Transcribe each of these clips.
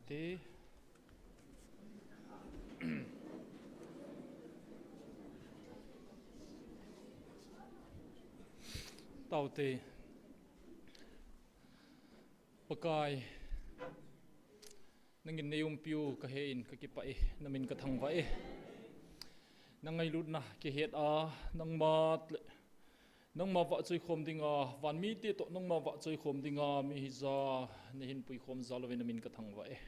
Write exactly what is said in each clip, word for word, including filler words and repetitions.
Te. Taute. Pakai, nangin neiumpiu kahe in kakipah e, namin kathangvah e. Nangailutna kihet a, nangma le, nangma vahchoi khom dinga, vanmite toh nangma vahchoi khom dinga, mi hija, neihin puikhom jal uvin namin kathangvah e.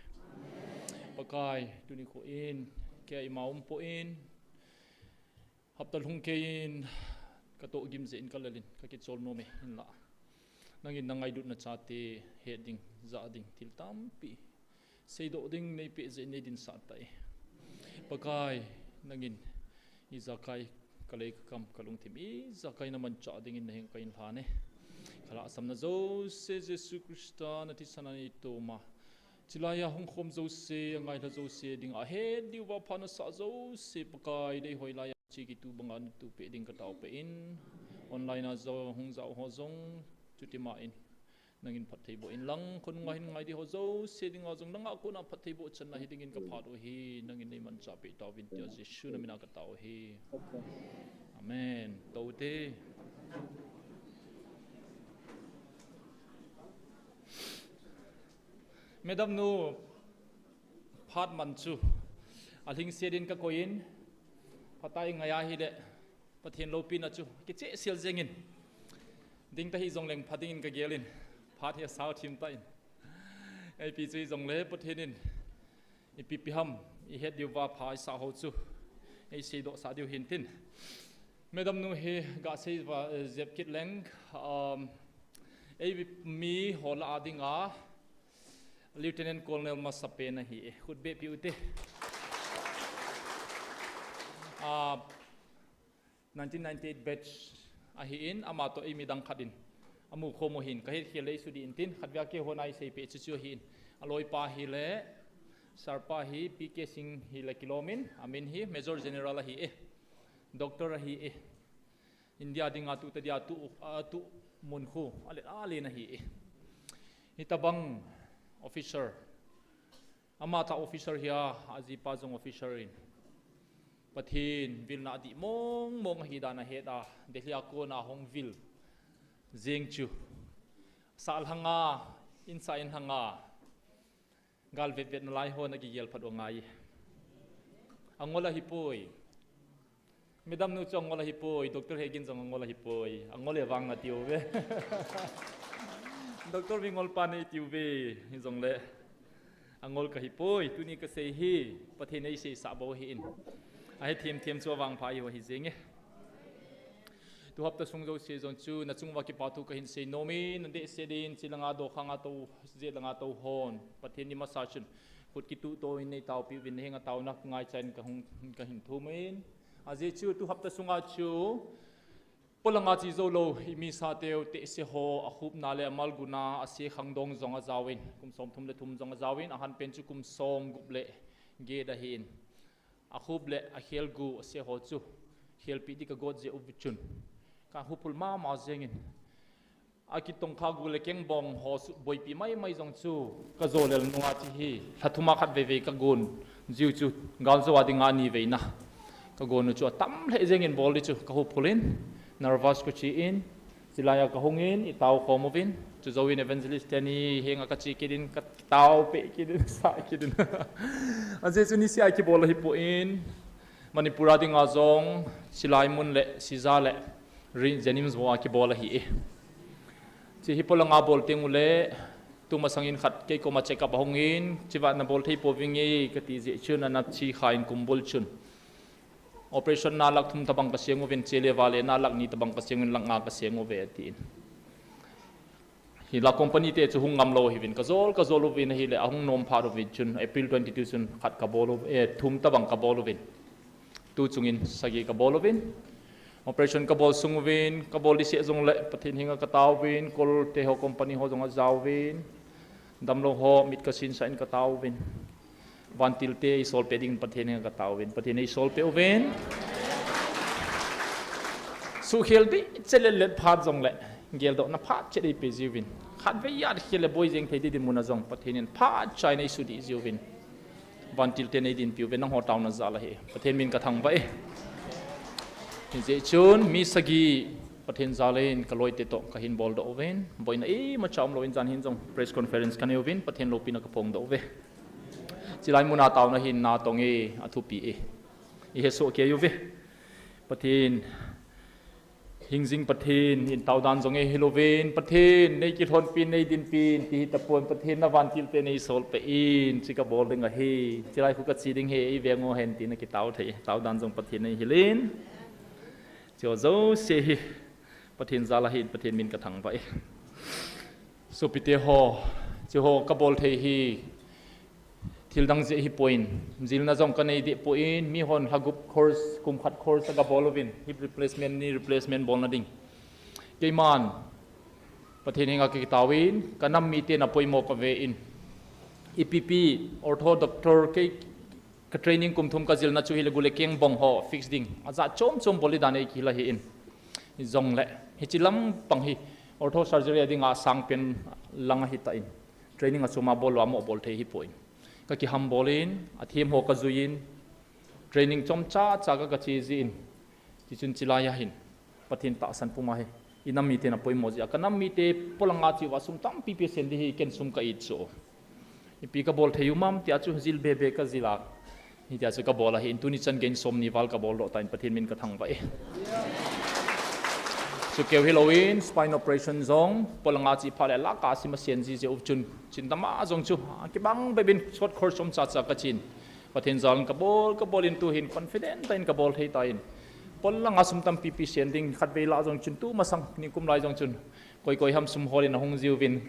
Pakai, tuni kho in, kei ima umpoi, hapta lhung kei in, katoh gim jeh in kalel in, kakichol nom e, hinlah. Nangin nangailutna chate, het ding, jah ding, thil tampi seidoh ding neipeh jeh in neidinsah tai. Pakai, nangin, ijakai, kalei kakam, kalungthim, ijakai namanchah dingin naheng kahin lhan e. Kalhahsamna jouse Jesu Christa nathisan a neitoma. Chilai a hung khom jouse, angailha jouse dinga, ahet diuva pha nasah jouse, Pakai, deihoi laiya che kitu banga natupeh ding kataopeh in. Online a jong hung jao ho jong, chutima in. Nangin phattheiboh inlang, khonunga hin ngai di ho jouse dinga jong, nanga kona phattheiboh channa hidingin kaphat u ahi, nangin neimanchahpeh tauvin tia Jesu namina katao ahi. Amen. Toute. Madam nu, phat man chu alhingset in kakoi in, phatah in ngai ahile, Pathen loupina chu kichehsel jengin. Ding ta hijongleng pha dingin kagel in, phat hi asao thim tan. Ipi chu hijongle Pathen in ipi ipi ham ihet diuva pha isah ho chu eiseidohsah diu hintin. Madam nu hi gasei uva, eh, jep kit leng, um, eimi ho lah a dinga Lieutenant Colonel masapen ahi e. Khut behpeh ute. Ah, nineteen ninety-eight batch ahin, ama toh eimi dang khat in amu khom u ahin, kahet khel le eisudih intin, khatvei a keihon eiseipeh chu chu ahin. Aloipa hile, Sir pa hi P K Singh hile kilomin, amin hi Major General ahi e, Doctor ahi e. India dinga tuta dia tu, atuh mun khu alet alen ahi e. Hitobang officer, amatah officer hi a, ajipa jong officer in, Pathen vilna adih mong mong ahi dan ahet a, Delhi a kona hung vil jeng chu, sah lhanga, insah in lhanga, gal vetvet nalai hon akigel phat u angai e. Angol ahipoi. Madam nu chu angol ahipoi, Doctor Hegin jong angol ahipoi, angol e vang nati uve. Doctor Bingol pa nati uve, hijongle angol kahipoi, tuni kasei hi, Pathen eiseisah bou ahin. Ahi themthem chu avangpha ahiu ahi jenge. Tu hapta sung jouse jong chu nachung uva kipa thu kahin sei nomin, nadehset in, chilanga dokhanga tou, jetlanga tou hon, Pathen ni masa chun khut kituh to in neitaopi uvin, nahenga taona ngaichan kahung, kahin thumin. Ajeh chu tu hapta sunga chu polanga che joulou, imisa teu tehse ho akhupna le amalguna, ase khangdong jong ajaovin, kum somthum le thum jong ajaovin, ahanpen chu kum somgup le get ahin. Akhup le akhelgu ase ho chu khelpeh di kagot jeh uva chun, kahuphul mama jengin, akitongkha gu le kengbong ho chu boipi maimai jong chu kajolel nunga che hi, lha thuma khatvei vei kagon jiu chu, galjou a dinga niveina kagon u chu atam lheh jengin bol di chu kahuphul in, nervous kache in, chulaiya kahungin, itao khom uvin, chujouvin evangelist teni henga kache kit in, kataopeh kit in, sah kit in. Ajeh chu nisea kibol ahipoi, Manipur a dinga jong, Silaimun le, Sija le, Ri-, Jenims bou a kibol ahi e. Che hi polanga bol teng ule, tumasangin khat kei koma check up ahungin, cheva nabol thei pouvinge, kati jeh chun, ana chekha in kumbul chun. Operation na lakh thum tobang kaseng uvin, che le vale na lakh ni tobang kaseng uvin, lakh nga kaseng uve atin. Hilai company te chu hung ngamlou ahiuvin, kajol, kajol uvin ahile, ahung nom phat uvin chun, April twenty-two chun khat kabol u, eh, thum tobang kabol uvin. Tu chungin sagi kabol uvin. Operation kabol sung uvin, kabol di seh jongle, Pathen henga kataovin, kol te ho company ho jong ajaovin. Damlou ho mit kasinsah in kataovin. Vantil te eisolpeh dingin Pathen henga kataovin. Pathen eisolpeh uvin. Suhkhel di chelel let phat jongle, geldohna phat chet eipeh jiuvin. Khatvei jat khel le boi jeng thei di dinmun a jong Pathen in phat chaina eisudih jiuvin. Vantil te nei dinpiu ve nangho tauna jal ahi. Pathen min ka thangvah e. Hijeh chun mi sagi Pathen jal in ka loite toh ka hin boldoh uvin. Boina imacha umlou in jan hin jong press conference ka nei uvin Pathen loupina ka phongdoh uve. Chilai muna tauna hin natong e, athupi e. Ihe soh kei uve. Pathen Hingjing Pathen in tao dan jong eihil uvin, Pathen nei kilhonpin, nei dinpin, ti hitapon, Pathen na vantil te nei solpeh in, chi ka bol ding ahi, chilai khu ka chi ding ahi, eiveng uhen ti na kitao thei, tao dan jong Pathen eihil in. Chu jouse hi Pathen jal ahin, Pathen min ka thangvah e. Sopite ho, chuho ka bol thei hi, thil dang jeh hipon, jilna jong ka nei deh pon, mihon lha gup course, kum khat course a ka bol uvin, hip replacement, knee replacement bolna ding. Keiman, Pathen henga ka kitao in, ka nam mite na poimo ka ve in. Ipi pi, ortho doctor, kei ka training kum thum ka jilna chu hile gu le keng bong ho, fix ding. Ajat chom chom bol di dan ei kihil ahi in. Jongle, hichi lampang hi, ortho surgery a dinga sang pen lang ahi tan. Training a chom a bol lou a mo bol thei hipon. Ka kihambol in, athem ho ka jui in, training chomcha cha ka ka che jin. Chuchun chilai a hin, Pathen tahsan puma hi, i nam mite na poimo jeh a, ka nam mite polanga cheuva sum tampi pe sen di hi ken sum ka it chu. Ipi ka bol thei u mam tia chu jil be be ka jil a. Hitia chu ka bol ahi in tuni chan gei in somni val ka boldoh tan Pathen min ka thangvah e. Chu keu hilou in spine operation jong polanga chi pha le la ka sim a sen ji jeh u chun chin dama jong chu kibang bep in short course chomcha cha ka chin. Pathen jal in ka bol, ka bol in tu hin confident tah in ka bol thei tan. Polanga sum tampi pe sen ding khatvei la jong chun tu masang nikum lai jong chun. Koi koi ham sum hol in ahung jiuvin.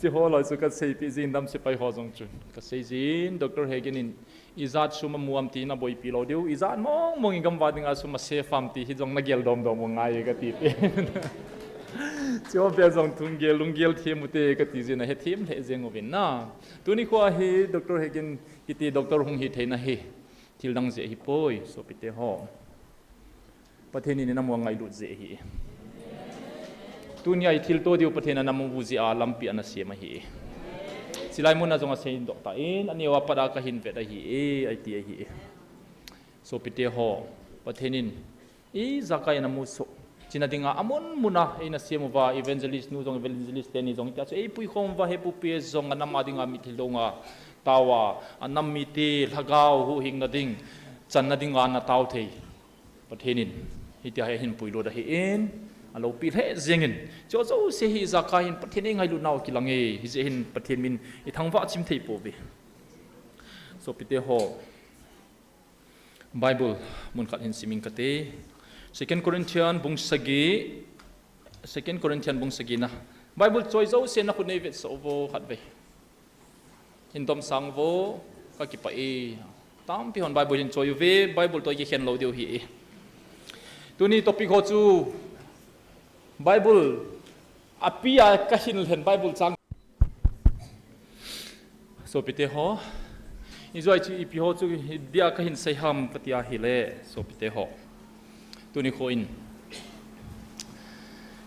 Chi ho loi chu ka seipeh jin dam sepai ho jong chun. Ka sei jin, Doctor Hegin in, ijat sum amu am ti na boipi lou diu, ijat mong mong in gamva dinga sum a safe am ti hi jong na gel dom dom u ngai ka ti pe. Chi ho pe jong thung gel, lung gel them u te ka ti jin ahe them lheh jeng uvin na. Tuni khoa hi Doctor Hegin kiti doctor hung hi theina hi. Thil dang jeh hipoi, sopite ho. Pathen in i nam u angailut jeh ahi. Tunia i thilto diu Pathen a nam u jeh a lampi ana sem ahi. Chilai muna jong asei doh tan, aneo a pat a ka hin vet ahi, aiti ahi. Sopite ho, Pathen in ijakai a nam u soh china dinga amun muna eina sem uva evangelist nu jong evangelist teni jong tia chu eipui khom uva hepu pe jong a nam a dinga mi thil donga taova a nam mite lhagao huhhingna ding channa dinga na tao thei. Pathen in hitia hi ahin puilut ahi in, aloupi lheh jeng in. Chu jouse hi ijakai hin Pathen eingailut nau kilang e, hijeh hin Pathen min i thangvah chim thei pouve. Sopite ho, Bible mun khat hin sim ing kate. Second Corinthian bung sagi, Second Corinthian bung sagi na. Bible choi jouse na khut nei vetsah uvo khatvei. Hin domsang uvo, ka kipah e. Tampi hon Bible hin choi uve, Bible toh kikhen lou diu ahi e. Tuni topic ho chu Bible api a ka hin lhen Bible chang. Sopite ho, ijoi chu ipi ho chu dia ka hin sei ham ka tia hile, sopite ho. Tuni kho in.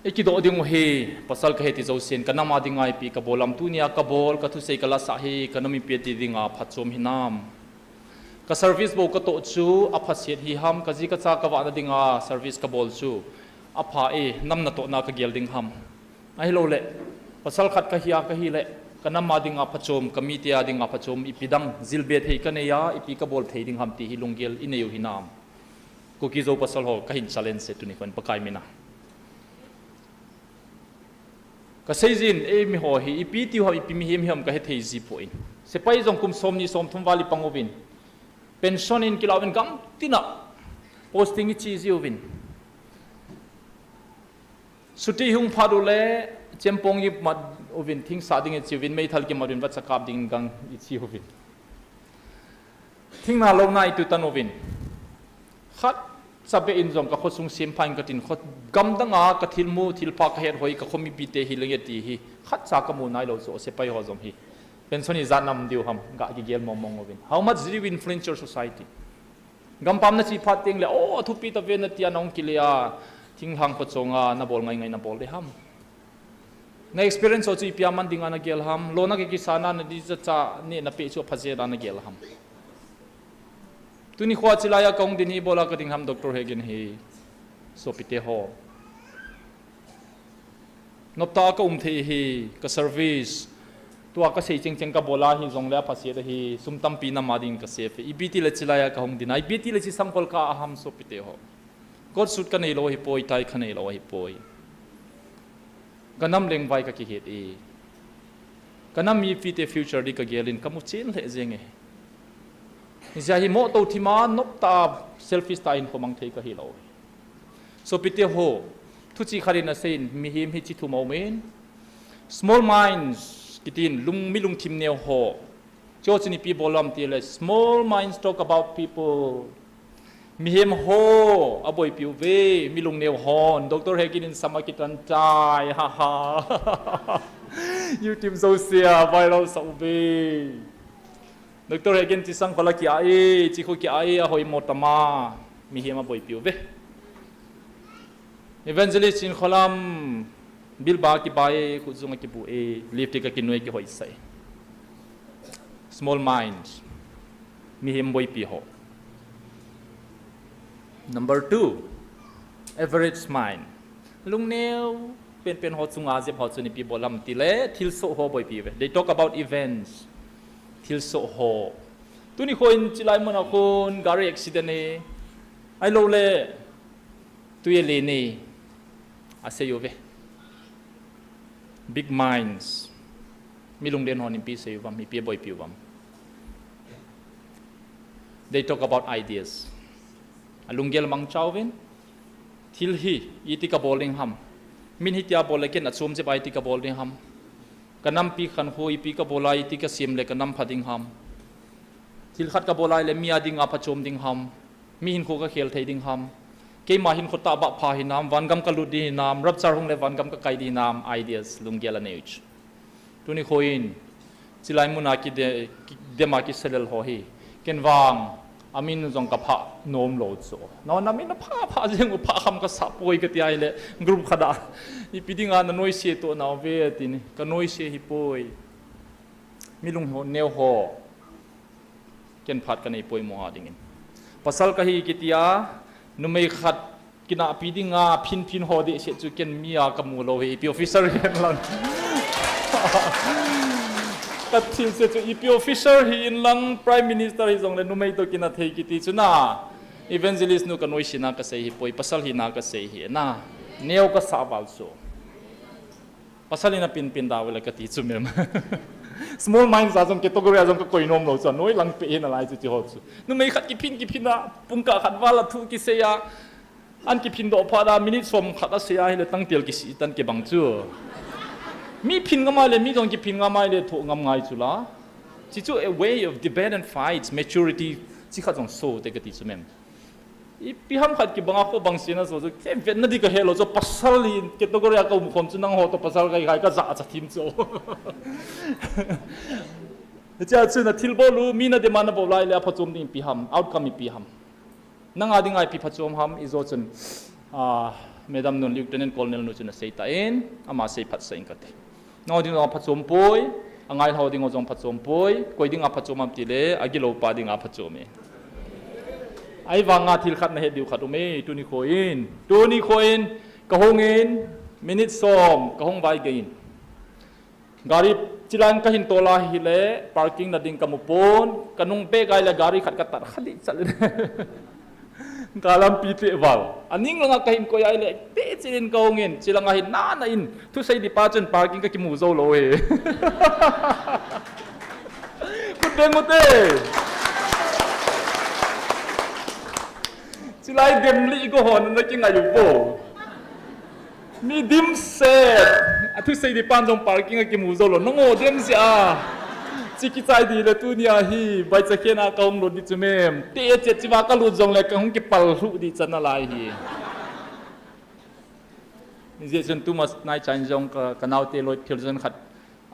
I kidoh ding u hi, pasal ka he ti jousen, ka nam a dinga ipi ka bol am tunia ka bol, ka thusei ka lasah hi, ka nam mipi te dinga phatchom hinam. Ka service bou ka toh chu, aphaset hi ham, ka ji ka cha ka vahna dinga service ka bol chu, apha e, nam natohna ka gel ding ham. Ahilou le, pasal khat ka hia ka hile, ka nam a dinga phachom, ka mite a dinga phachom, ipi dang, jilbe thei ka nei a, ipi ka bol thei ding ham ti hi lunggel i nei u hinam. Kuki Zo pasal ho, ka hin challenge e tuni kho in Pakai mina. Ka sei jin, eimi ho hi, ipi tiu ham, ipi mihem hiam ka he thei ji poi. Sepai jong kum somni somthum val i pang uvin. Pension in kilah uvin gam tina posting i chi ji uvin. Chuti hung phat u le, chempong i mat uvin, thing sah ding i chi uvin, meithal kimat uvin, vacha kap ding gang i chi uvin. Thing na lo na i tu tan uvin. Khat cha be in jong ka khosung sem pha in ka tin kho gam dang a ka thil mu, thil pha ka het hoi ka kho mipi te hi leng e ti hi. Khat cha ka mu nai lo chu sepai ho jong hi. Pension i jat nam diu ham, ga kigel mong mong uvin. How much do you influence your society? Gampam na chi phat teng le, oh, athupi ta ve na tia na hung kile a, thinglhang kho chonga na bol ngai ngai na bol de ham. Na experience ho chu ipi a man dinga nagel ham, lona kikisana nadi chacha neh napeh chu aphajen a nagel ham. Tuni khoa chilai a kahung din hi ibola kading ham, Doctor Hegin hi, sopite ho. Noptah a kaum thei hi, ka service. Tua kasei chengcheng kabola hijongle aphaset ahi, sum tampi nam a ding ka save e. Ipi tile chilai a kahung din a, ipi tile chi sangkhol ka aham, sopite ho. Coat suit kanei lou ahipoi, tie kanei lou ahipoi. Kanam lengvai kakihet e. Kanam mipite future di kagel in kamu chen lheh jeng e. Hijeh a hi mohto thima noptah a selfish tah a hinkho mang thei kahi lou. Sopite ho, thuchih khat in aseiyin, mihem hi chithum aumin. Small minds, kitin, lung, mi lungthim neo ho. Chuche chun ipi bol ham tile, small minds talk about people. Mihem ho aboipiu ve, mi lungneo hon, Doctor Hegin in sam akitan tai, ha ha. YouTube jousea viral sah uve. Doctor Hegin chi sangkhol a kia e, chi khu kia e, ahoimo tama, mihem aboipiu ve. Evangelist Chinkholam, bilba kibai, khutjung akibu e, lipstick akinui kihoisah e. Small mind. Mihem boipi ho. Number two, average mind. Lungneo penpen ho chunga jep ho chun ipi bol ham tile, thilsoh ho boipi ve. They talk about events. Thilsoh ho. Tuni khoin chilai muna khun gari accident e. Ahilouleh, tui alen e, asei uve. Big minds. Mi lunglen hon ipi asei uvam, ipi aboipi uvam. They talk about ideas. Alunggel mangcha uvin. Thil hi, iti kabol ding ham. Min hitia bol le ken achom jep a iti kabol ding ham. Kanampi khankho ipi kabol a iti kasem le kanam pha ding ham. Thil khat kabol a ahile mi a dinga phachom ding ham. Mi hinkho kakhel thei ding ham. Keima hinkho tahbeh pha hinam, vangam kalut ding hinam, rapture hung le vangam kakai ding hinam, ideas, lunggel anei u chu. Tuni khoin, chilai muna kide, kidem a kiselel ho hi. Ken vang, amin jong kapha nom lou chu. Nao, namin apha, pha jeng u, pha kham kasah poi kati ahile, group khat a. Ipi dinga nanoise toh nao ve tini, kanoise hipoi. Mi lungneo ho. Ken phat kanei poimo a dingin. Pasal kahi kitia, numei khat kinahpi dinga phinphin ho dehset chu ken mi a kamu lou hi, ipi officer hi inlang. Kathilse chu ipi officer hi inlang, Prime Minister hijongle numei toh kinah thei kiti chu na. Evangelist nu kanoisena kasei hipoi, pasal hina kasei hi na. Neo kasah val chu. Pasal in apin pin da uvele kati chu mem. Small minds a jong category a jong kakoi nom lou chu, anoi lang peh hi nalai chu ti ho chu. Numei khat kiphin kiphin a, pungkah khat val a thu kisei a, an kiphin doh phat a, minute som khat asei a, ahile tangtel kisih tan kibang chu. Mi phin ngam a le, mi jong kiphin ngam a le, thoh ngam ngai chu la. Chi chu a way of debate and fights, maturity, chi khat jong so te kati chu mem. Ipi ham khat kibang a kho bang sina so chu, kei vetna di kahe lou chu, pasal hi category a kaum khom chu nangho toh pasal kahi khai kajah cha thim chu. Hichea chu nathilbol u, mi nadem a nabol lai le aphachom ding ipi ham, outcome ipi ham. Nanga dinga ipi phachom ham, ijo chun, ah, Madam nun, Lieutenant Colonel nu chun asei tan, ama sei phatsah in kati. Nangho ding jong aphachom poi, angailhah ding ho jong aphachom poi, koi dinga phachom ham tile, agilou pa dinga phachom e. Ahivanga thil khat nahet diu khat um e, tuni khoin, tuni khoin, kahung in, minute som, kahung vai gei in. Gari chilang kahin tol a hile, parking na ding kamu pon, kanung beh gai le gari khat katat kha dih chal in. Kalampi teh val. Aning langa kahin koi a ahile, teh chin in kahung in, chilanga hin nana in, thusei di pa chun parking kakimu jou lou hi. Khut beng u te. Chilai dem lih go hon nakingai u vo. Mi dimset. Athusei di pan jong parking a kimu jou lou. Nangho dem jeh a. Chi kichai di le tunia hi. Vaicha khen a kahung lut di chu mem. Teh chet chiva kalut jongle kahung kipal lhuh di chan nalai hi. Hijeh chun tuma nai chan jong ka, kanaote loi thil jon khat.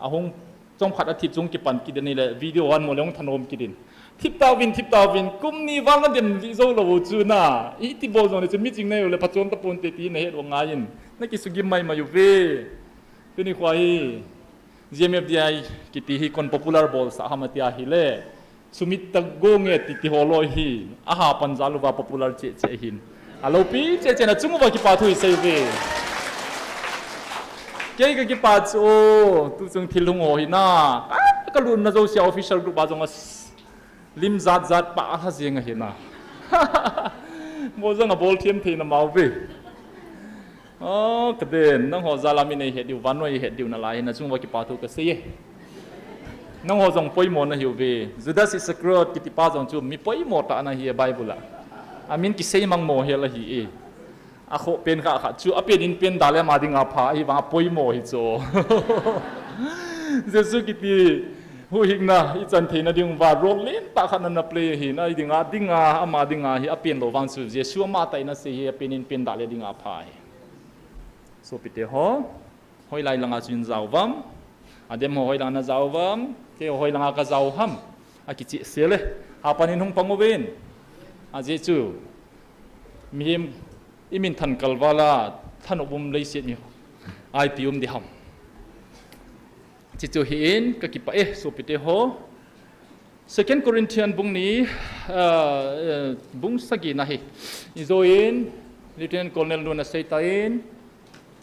Ahung Chomkhat athip chung kipan kit in ahile, video hung mo le hung thanom kit in. Thip tauvin, thip tauvin, kum ni val nadem lih jou lou u chu na. Iti bol jongle chu miching nai u le phachom tapon te ti nahet u ngai in. Nakisugim maimai uve. Tuni khoa hi, G M F D I kiti hi kon popular bolsah ham ati ahile, Sumit Tago nge titi ho loi hi, aha panjal uva popular cheh cheh hin. Alopi cheh cheh na chung uva kipa thu isei uve. Kei kakipa chu, tuchung thil hung ho hi na, a, kalutna jousea official group a jong a s-, lim jat jat pa alha jeng ahi na. Mo jong abol them thei na mau ve. O, kaden, nangho jal a mi neihet diu, vannoi het diu nalai hi na chung uva kipa thu kasei e. Nangho jong poimo nahiuve. Judas Iscariot kitipa jong chu mi poimo tah ana hi e Bible a. Amin kisei mang mo hel ahi e. Akhoh pen kha kha chu apen in pen da le ama dinga pha ahi vang apoimo hi chu. Jesu kiti huhhingna ichan theina ding uva role lentah khat ana play ahi na, idinga, dinga, ama dinga hi apen lou vang chu Jesu ama tah in asei hi apen in pen da le dinga pha hi. Sopite ho, hoilai langa chu in jao uvam, adem ho hoilanga na jao uvam, keiho hoilanga kajao u ham, akicheh sel e, hapan in hung pang uvin. Ajeh chu, mihem imin thankal val a, thanop um leiset mi ipi um ding ham. Chuche chu hi in, kakipah e, sopite ho. Second Corinthian bung ni, ah, eh, bung sagi na hi. Ijo in, Lieutenant Colonel nun asei tan,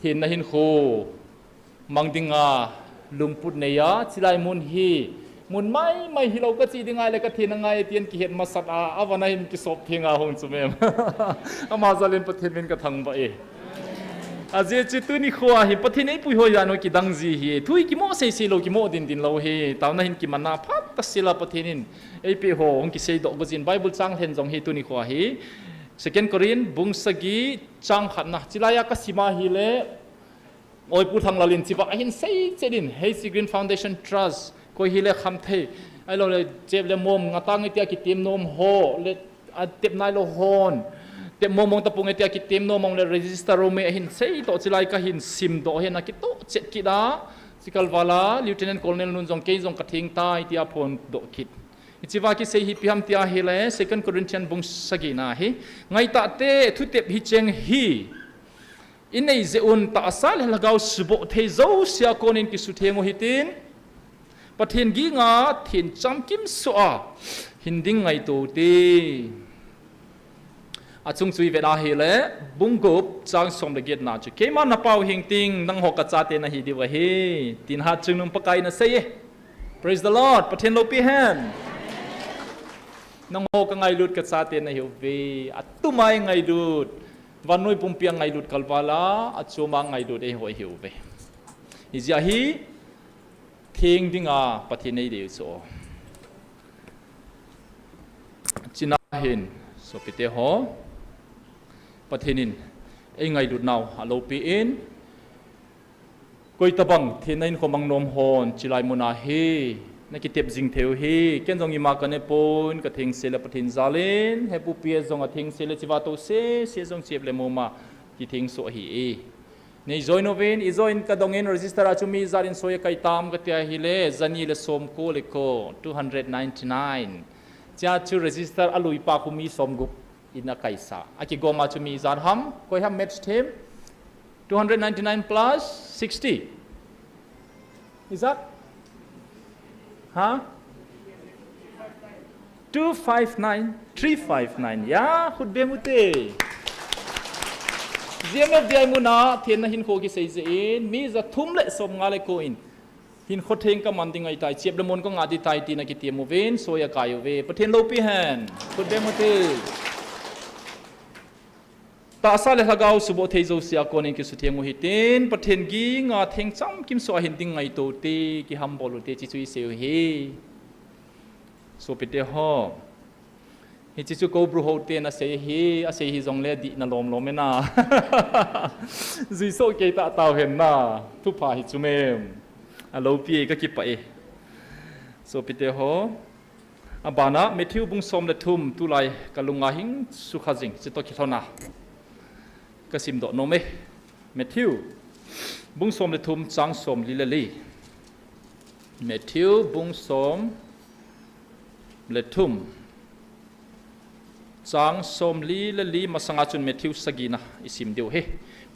thenna hinkho mang dinga lungput nei a, chilai mun hi, mun maimai hilou kache ding ahile kathenna ngai tin kihet masat a, avana hin kisop theng a hung chu mem. Ama jal in Pathen min kathangvah e. Ajeh chu tuni khoa hi Pathen eipui hoi jeh a kidang ji hi. Thu hi kimo seisei lou, kimo dindin lou hi. Taona hin kimanna phat ta sela Pathen in eipeh ho hung kiseidoh gu jin Bible chang lhen jong hi tuni khoa hi. Second Corinth bung sagi chang khatna. Chilai a kasim ahile, Oipu Thanglal in chiva ahin sei chet in, H C Green Foundation Trust, koi hile khamthei, ahilouleh chep le mom, ngatang itia kitem nom ho, le atep nailou hon, tep mong mong tapong itia kitem nom mong le register rom e ahin sei toh chilai kahin simdoh hin akitoh chet kit a, chikal val a, Lieutenant Colonel nun jong kei jong katheng tai tia phondoh kit. Hichiva kisei hi ipi ham tia ahile, Second Corinthian bung sagi na hi, ngaitah te, thutep hicheng hi, inei jeh un tahsa le lhagao suboh thei jousea konin kisutheng u hitin, Pathen ginga thencham kimsoh a hin ding ngaito ute. Achung chu ivet ahile, bung gup chang som le get na chu, keima napau hing ting, nangho kachate nahi diu ahi, tin hatchungnung Pakai in asei e. Praise the Lord. Pathen loupi hen. Nangho kangailut kachate nahiuve. Atuma ingailut. Vannoi pumpi a ngailut kalval a, achom a ngailut eiho ihiuve. Hijeh a hi, theng dinga Pathen eidei u chu. China hin, sopite ho, Pathen in eingailut nau aloupi in, koitabang thenna hinkho mang nom hon chilai muna hi nakitep jing thei u hi, ken jong ima kanepon, kathengsel le Pathen jal in, hepupi jong athengsel le chiva toh sese jong chep le mom a kithengsel ahi e. Nei join uvin, ijoin kadong in register a chu mi ijat in soi akai tam kati ahile, jani le somko le ko, two hundred ninety-nine. Chea chu register aluipa khu mi somgup in akaisa. Akigom a chu mi ijat ham, koi ham match them? Two hundred ninety-nine plus sixty. Ijat? Ha? Two five nine, three five nine. Ya, khut beng ute. G M F D I muna, thenna hinkho kisei jeh in, mi jathum le somnga le ko in. Hinkho theng kaman ding ahitai, chep le mon kangah ding tai, tin akitiem uvin, soi akai uve. Pathen loupi hen. Khut beng ute. Tahsa le lhagao suboh thei jousea konin kisutheng u hitin, Pathen ginga thencham kimsoh a hin ding ngaito ute, kihambol ute, chuche chu isei u hi. Sopite ho. Hiche chu Koubru ho ten asei hi, asei hijongle dihna lom lom e na. Juisoh kei tah tau hen na. Thupha hi chu mem. Aloupi e, kakipah e. Sopite ho. Abana, Matthew bung som le thum, tulai kalunga hing sukha jing, chutoh kilhona kasimdoh nom e. Matthew bung som le thum, chang somli le li. Matthew bung som le thum, chang somli le li, masanga chun Matthew sagina isim diu ahi.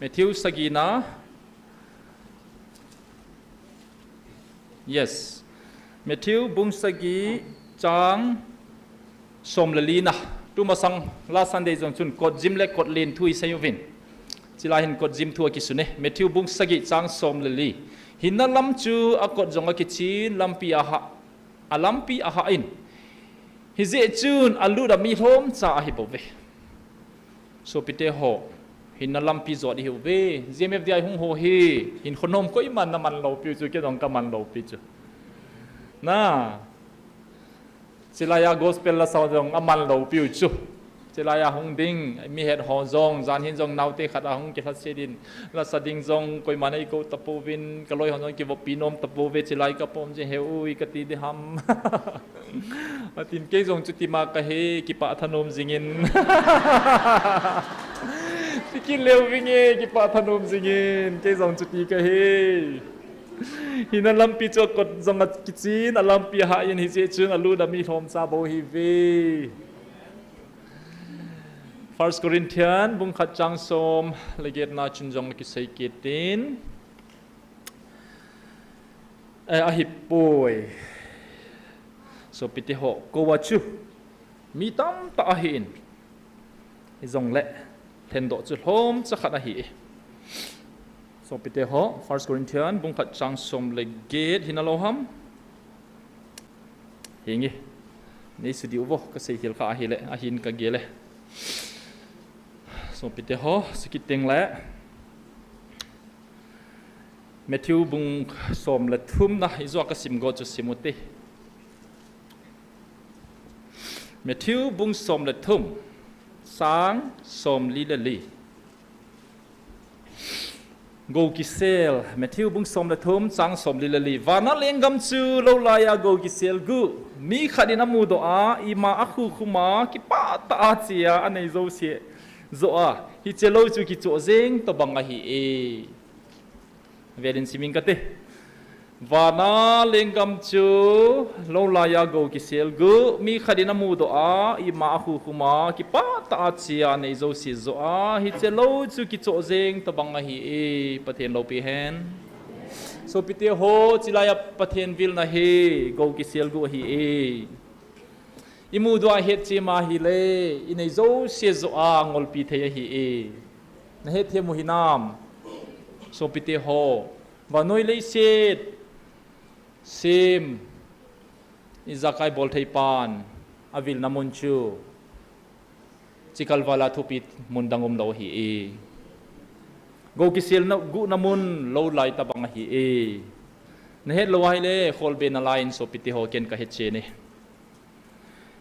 Matthew sagina, Yes. Matthew bung sagi chang som le li na. Tumasang la Sunday jong chun kot jim le kot len thu isei uvin. Chilai hin kot jim thu akisun e. Matthew bung sagi chang som le li. Hinna lam chu akot jong akichin lampi aha, alampi aha in. Hijeh chun alut a mi lhomcha ahi bouve. Sopite ho, hinna lampi jot ihiuve. G M F D I hung ho hi, hinkho nom koiman naman lou piu chu, kei jong kaman lou piu chu. Na. Chilai a gospel lasa jong aman lou piu chu. Chilai a hung ding, mi het ho jong, jan hin jong naote khat ahung kilhaset in. Lasa ding jong, koiman eikou tapouvin, kaloi ho jong kivoppi nom tapouve, chilai kapom jing heu ui kati ding ham. Atin kei jong chutima kahi, kipah thanom jingin. Tikit leu vinge, kipah thanom jingin, kei jong chuti kahi. Hinna lampi chu akot jong akichin, alampi aha in hijeh chun alut a mi lhomcha bou ihiuve. First Corinthian bung khat chang som le get na chun jong akisei kit in. Eh, ahipoi. Sopite ho, kou a chu mi tamtah ahin. Hijongle, lhendoh chu lhomcha khat ahi e. Sopite ho, First Corinthian bung khat chang som le get hina lou ham. Hinge. Nei sudiu vo, kasei hil kha ahile, ahin kagel e. Sopite ho, sukit teng le. Matthew bung som le thum na, ijua kasim go chu sim ute. Matthew bung som le thum, chang som li le li. Gou kisel, Matthew bung som le thum, chang som li le li. Vana lenggam chu lou laiya gou kisel gu. Mi khat in amudoh a, ima akhukhum a, kipah tah a che a, anei jouse joh a. Hiche lou chu kichoh jeng tobang ahi e. Velin simin kate. Vana lenggam chu lou laiya gou kisel gu, mi khat in amudoh a, ima akhukhum a, kipah tah a che a, anei jouse joh a, hiche lou chu kichoh jeng tobang ahi e, Pathen loupi hen. Sopite ho, chilaiya Pathen vilna hi, gou kisel gu ahi e. Imudoh a hetchem a ahile, inei jouse joh a ngolpi thei ahi e. Nahethem u hinam. Sopite ho. Vannoi leiset sem, ijakai bolthei pan, avilna mun chu, chikal vala thupi mun dang umlou ahi e. Gou kiselna guhna mun lou lai tobang ahi e. Nahet lou ahile, kholbe nalai in sopite ho ken kahetchen e.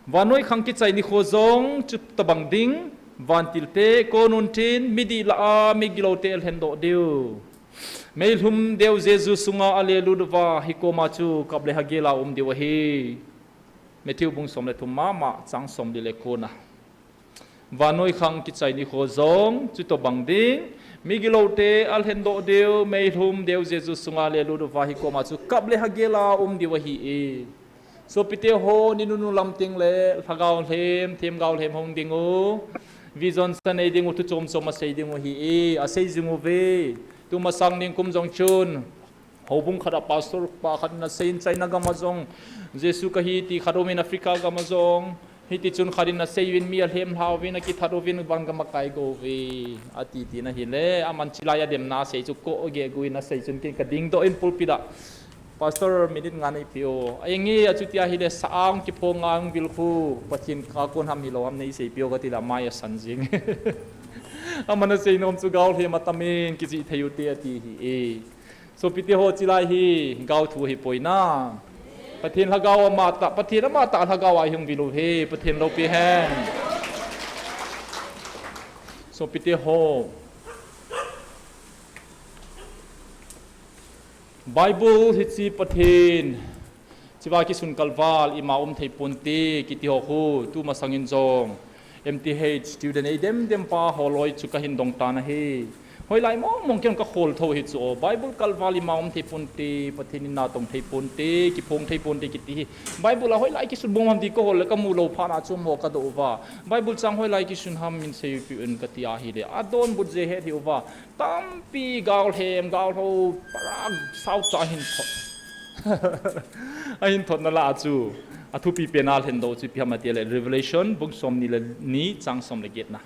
Vannoi khang kichai nikho jong chutobang ding, vantil te kon untin, midih lah a, migilou te alhendoh diu. Meilhum deu Jesu sunga alelut uva, hikoma chu kap le hagel a um diu ahi. Matthew bung som le thum mama, chang som li le ko na. Vannoi khang kichai nikho jong chutobang ding, migilou te alhendoh diu, meilhum deu Jesu sunga alelut uva, hikoma chu kap le hagel a um diu ahi e. Sopite ho, ni nunu lam teng le, lhagao lhem, themgao lhem hung ding u. Vision sa nei ding u, thu chom chom asei ding u ahi e, asei jing uve. Tumasang ningkum jong chun, houbung khat a pastor pa khat in asei in China gam a jong, Jesu kahi ti khat um in Africa gam a jong, hiti chun khat in asei uvin mi alhem lha uvin akithat uvin van gam akai go uve. Ati tina ahile, aman chilaiya demna asei chu ko ge gu in asei chun ken kadingdoh in pulpit a. Pastor, minute nga neipeh o. Ahinge, achuti ahile, sa-ang kiphong ngang vil khu, Pathen a kon ham hilou ham neisei peh o kati le, amai asan jing. Aman asei nom chu gao lhem atam in, kijih thei ute ati ahi e. Sopite ho, chilai hi, gao thu ahipoi na. Pathen lhagao amatah, Pathen amatah lhagao a ihung vil u hi, Pathen loupi hen. Sopite ho. Bible hiche Pathen, chiva kisun kalval, ima um thei ponte, kiti ho khu, tumasang in jong, M T H student ei dem dem pa holoi chu kahin dong tan ahi. Hoilai mong mong ken kakhol tho hi chu o, Bible kalval ima um thei ponte, Pathen in natong thei ponte, kiphong thei ponte kiti hi. Bible a hoilai kisun bom ham ti kahol le kamu lou phat na chu mo kadoh uva. Bible chang hoilai kisun ham min seipeh un kati ahile, adonbut jeh het hi uva. Tampi gaolhem, gaolho, parak, sao cha hin thot. Ahin thotna lah a chu, athupi pen a lhendoh chu ipi ham ati le Revelation bung som ni le ni chang som le get na.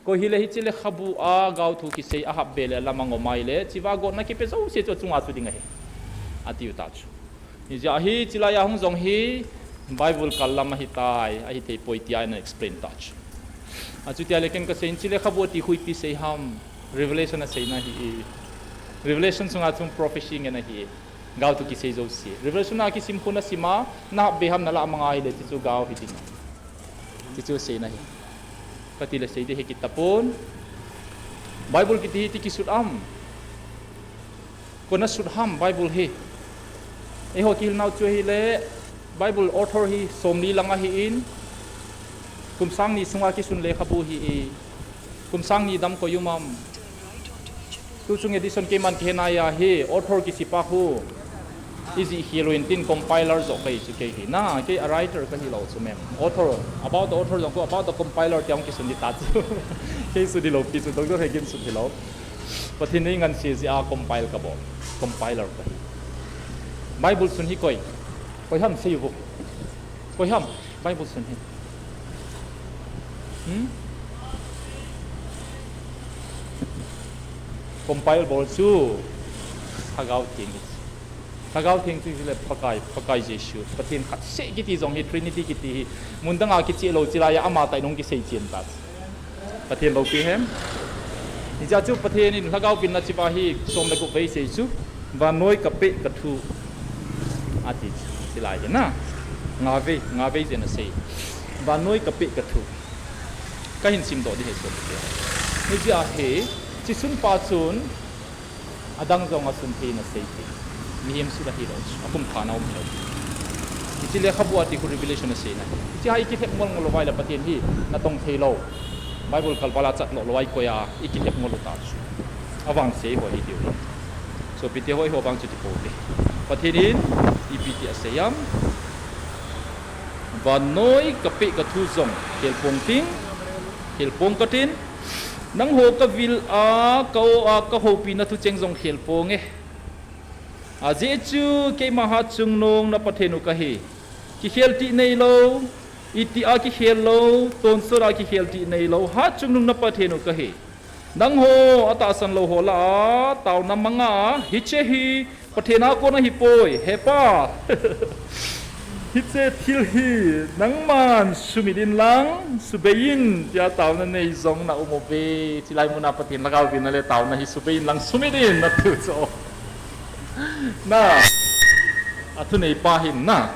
Koi hile hiche lekhabu a gaothu kisei a hapbe le lam a ngom a ahile, chua gotna kipe jouse chu achunga chu ding ahi, atiu ta chu. Hijeh a hi, chulai a hung jong hi Bible kal lam ahitai, ahithei poi tia ana explain ta chu. Achuti ahile ken kasei in, hiche lekhabu ati khu ipi sei ham, Revelation aseina ahi e. Revelation sunga chun prophecy ngen ahi e. Gaothu kisei jouse. Revelation a kisim khu nasim a, nahapbe ham nalah mang a ahile, chuchu gao hiding. Chuchu seina ahi. Kati le sei ding he kit tapon. Bible kiti hi iti kisut am? Koi in asut ham Bible hi? Eiho kihilnau chu ahile, Bible author hi somli lang ahin, kum sang ni sunga kisun lekhabu ahi e. Kum sang ni dam koi um am? Tuchung edition keiman kihe nai a hi, author kisipa khu ijih khel uvin tin, compiler joh kahi chu kei hi. Na, kei a writer kahilou chu mem. Author, about the author jong khu, about the compiler tia hung kisun ding ta chu. Kei sut hilou pi chu, Doctor Hagin sut hilou. Pathen in eingansei jeh a compile kabol. Compiler kahi. Bible sun hi koi? Koi ham sei uvo. Koi ham Bible sun hi? Hmm? Compile bol chu Lhagao Theng hi. Lhagao Theng chu hile Pakai, Pakai Jesu, Pathen khat seh kiti jong hi, Trinity kiti hi, mun dang a kicheh lou, chulai a ama tah in hung kisei chen ta. Pathen loupi hen. Hijeh a chu Pathen in Lhagao vilna chua hi som le gup vei sei chu, vannoi kapeh kathu, ati chu, chulai hi na. Nga vei, nga vei jeh in asei. Vannoi kapeh kathu. Kahin simdoh ding ahi sopite. Hijeh a hi, hiche sunpa chun, adang jong asun thei in asei thei. Mihem sut ahilou chu, akum thana um lou. Hiche lekhabu ati khu Revelation aseina. Hiche hi ikilhep ngol ngol lou uva ahile Pathen hi natong thei lou. Bible kalval a chat lou lou a ikoi a ikilhep ngol u ta chu. Avangse ho hi diu hi. Sopite ho, eiho vang chu ti pou te. Pathen in ipi ti asei am? Vannoi kapeh kathu jong khelpong ting, khelpong katin, nangho kavil a, ka-o a, kahoupina thucheng jong khelpong e. Ajeh chu keima hatchungnung na Pathen u kahi. Kikhel tih neilou, itih a kikhel lou, tonsot a kikhel tih neilou, hatchungnung na Pathen u kahi. Nangho atahsan lou ho lah a taona manga, hiche hi Pathen a kon ahipoi, hepa. Hiche thil hi nangman sumit in lang, subei in, tia taona nei jong na um uve. Chulai muna Pathen Lhagao vilna le taona hi subei in lang sumit in, natiu chu. Na, athuneipa hin na.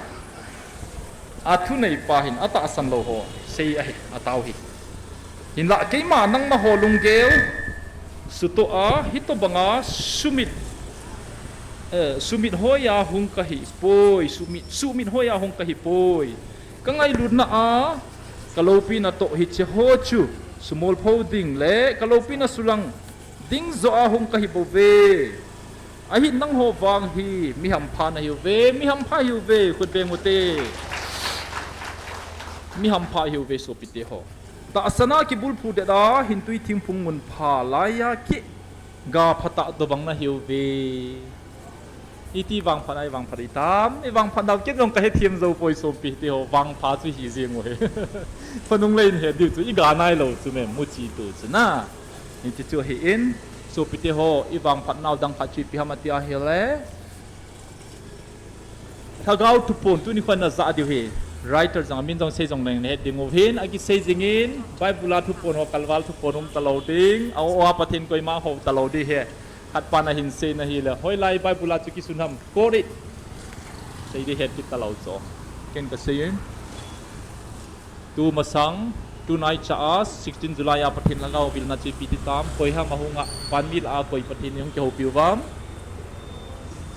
Athuneipa hin atahsan lou ho sei ahi, atao hi. Hinlah keima nangma ho lunggel sutoh a, hitobanga sumit, eh, sumit hoiya hung kahipoi, sumit, sumit hoiya hung kahipoi. Kangailutna a, kaloupina toh hiche ho chu sumolpho ding le kaloupina sulang ding joh a hung kahibouve. Ahin nangho vang hi mi hampha nahiuve, mi hampha hiuve, khut beng ute. Mi hampha hiuve sopite ho. Tahsan a kibulphu det a, hintwi thingphung munpha laiya keh ga phatah tobang nahiuve. Iti vangphat a ivangphat itam, ivangphat nau ken jong kahethem jou poi sopite ho, vangpha chu hijeng uve. Khonung lei in het diu chu, iga nailou chu mem, muchi tu chu na. Hiche chu ahin, sopite ho, ivangphat nau dang khat chu ipi ham ati ahile, Lhagao thupon tuni khon najah diu hi. Writer jong amin jong sei jong leng nahet ding uvin, akisei jingin, Bible a thupon ho, kalval thupon um talou ding, a-o a Pathen koima hou talou ding ahi. Khatpan ahin seina ahile, hoilai Bible a chu kisun ham, quote it. Sei ding het kit talou chu. Ken kasei in. Tu masang, tunaicha a, sixteen July a Pathen Lhagao vilna chu ipi ti tam, koi ham ahunga, vanmi lah a koi Pathen in hung kihoupiu vam?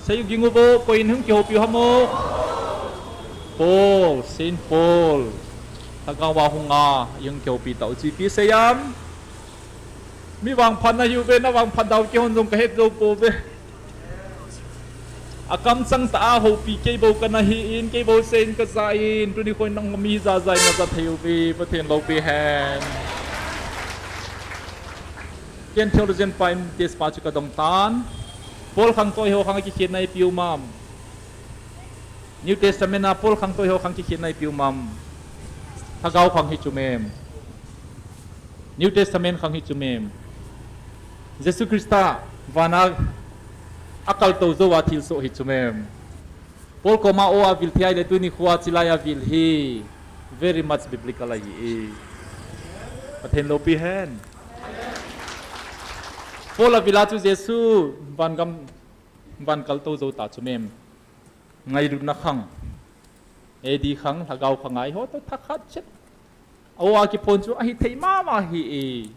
Sei u ging uvo, koi in hung kihoupiu ham o? Paul, Saint Paul. Lhagao a hunga, ihung kihoupi tau chu ipi sei am? Mi vangphat nahiuve, navangphat dau kihon jong kahet jou pouve. Akamchang tah a houpi kei bou kana hi in, kei bou seiyin kajah in, tuni khon nangho mi jat jat in najah thei uve, Pathen loupi hen. Ken theologian pa in test pa chu kadong tan. Paul khang toh eiho khang akikhetna ipi um am? New Testament a Paul khang toh eiho khang kikhetna ipi um am? Lhagao khang hi chu mem. New Testament khang hi chu mem. Jesu Christa vana akaltou jou a thilsoh hi chu mem. Paul koma o avil thei ahile tuni khoa chilai avil hi very much biblical ahi e. Pathen loupi hen. Paul avil a chu Jesu vangam, van kaltou jou ta chu mem. Ngailutna khang, A D khang, lhagao khang a eiho toh thakhat chet. Awa kiphon chu ahithei mama hi e.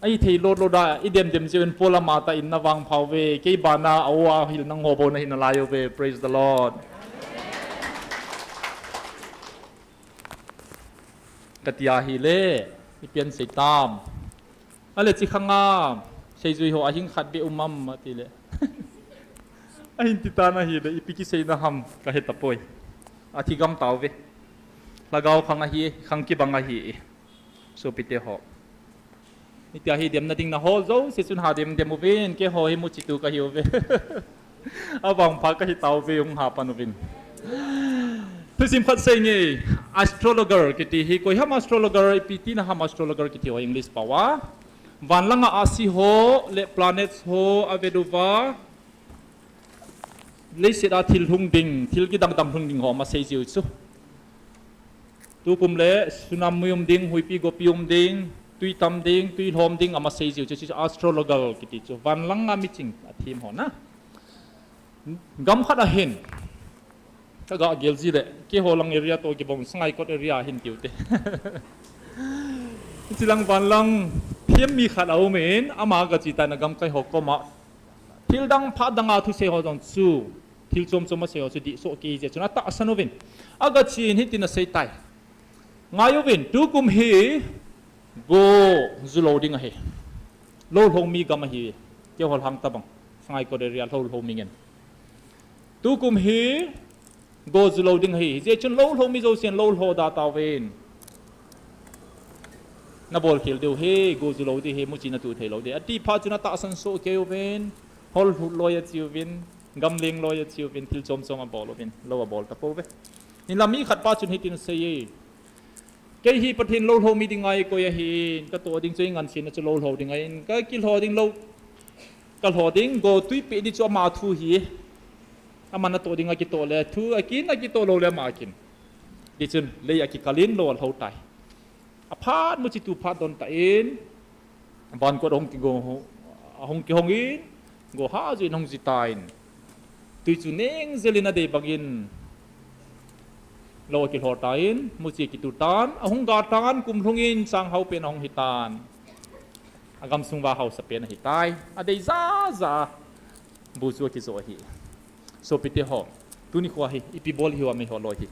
Ahithei lolo da, idem dem jeh un Paul ama tah in na vangpha uve, kei bana awa hil nangho bou nahi nalai uve, praise the Lord. Kati ahile, ipi asei tam. Ale chi khang a, seijui ho ahing khat beh um am atile. Ahin ti tan ahile, ipi kiseina ham kahe tapoi. Athi gam tauve. Lhagao khang ahi, khang kibang ahi. Sopite ho. Hitia hi demna ding naho jouse chun ha dem dem uvin, keiho hi muchi tu kahi uve. Avangpha kahi tauve, hung ha pan uvin. Thusim khat seinge, astrologer kiti hi, koi ham astrologer, ipi tina ham astrologer kiti ho English pao a. Van langa ahsi ho, le planets ho, avet uva. Leiset a thil hung ding, thil kidang dang hung ding ho, ama sei jiu chu. Tukum le tsunami um ding, huipi gopi um ding, tui tam ding, tui lhom ding, ama sei jiu chu, chu astrologer kiti chu. Van langa miching athem ho na. Gam khat ahin. Kaga gel ji le, keiho lang area toh kibang Sangaikot area ahin tiu te. Chilang van lang, thiam mi khat aum in, ama kachi tan a gamkai ho koma. Thil dang phat dang a thusei ho jong chu, thil chom chom asei ho chu dih soh kei jeh chun atahsan uvin. Agachi in hitin asei tai. Ngai uvin, tukum hi go ju lou ding ahi. Lou lhou mi gam ahi. Keiho lang tabang. Sangaikot area lou lhou mi ngen. Tukum hi go ju lou ding ahi. Hijeh chun lou lhou mi jousen lou lhou da tauvin. Nabol khel diu hi, go ju lou ding hi, muchi natu thei lou ding. Ati phat chun atahsan soh kei uvin, hol hut loi achi uvin, gamleng loi achi uvin, thil chom chom abol uvin, lou abol tapouve. Hinla mi khat pa chun hitin asei e. Kei hi Pathen lou lhou mi ding ngai koi ahin, katoh ding chu ingan sin a chu lou lhou ding ahin, kakilhou ding lou, kalhou ding, go tui peh ding chu ama thu hi. Aman atoh ding akitoh le, thu akin, akitoh lou le ama akin. Tichun, lei akikal in lou alhou tai. Aphat muchi tu phat don tan, vankot ahung kigo, ahung kihong in, go ha ju in ahung ji tan. Tui chu neng jel in adei bang in, lou akilhou tan, muchi kitu tan, ahung ga tan, kum lhung in, changhao pen ahung hi tan. Agamsung uva haosa pen ahi tai, adei ja ja, bu chu akijo ahi. Sopite ho, tuni khoa hi, ipi bol hiu ham eiho loi hi.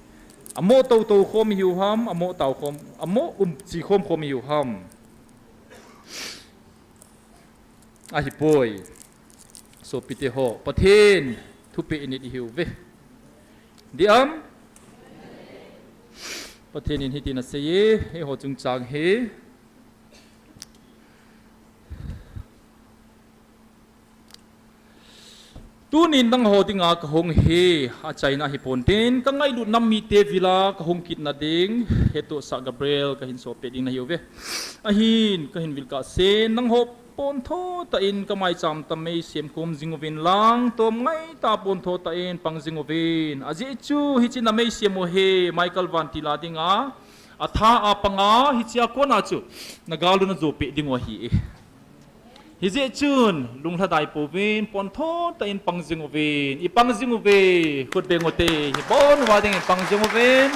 Amo tou tou khom hiu ham, amo tao khom, amo um chi khom khom hiu ham. Ahipoi. Sopite ho, Pathen thupeh in it ihiuve. Diam? Pathen in hitin asei e, eiho chungchang hi. Tunin nangho dinga kahung hi, achaina ahi ponte, kangailut nam mite vil'a kahung kitna ding, hetohsah Gabriel kahin sopeh ding nahiuve. Ahin, kahin vil kahsen, nangho pontho tah in kamaicham tam mei semkhom jing uvin lang, tom ngaitah pontho tah in pang jing uvin. Ajeh chu, hiche namei sem u hi, Michael Vantil a dinga, atha a panga, hichea kona chu, nagal u najopeh diu ahi e. Hijeh chun, lunglhadai pouvin, pontho tah in pang jing uvin, ipang jing uve, khut beng ute, hibon uva ding ipang jing uvin.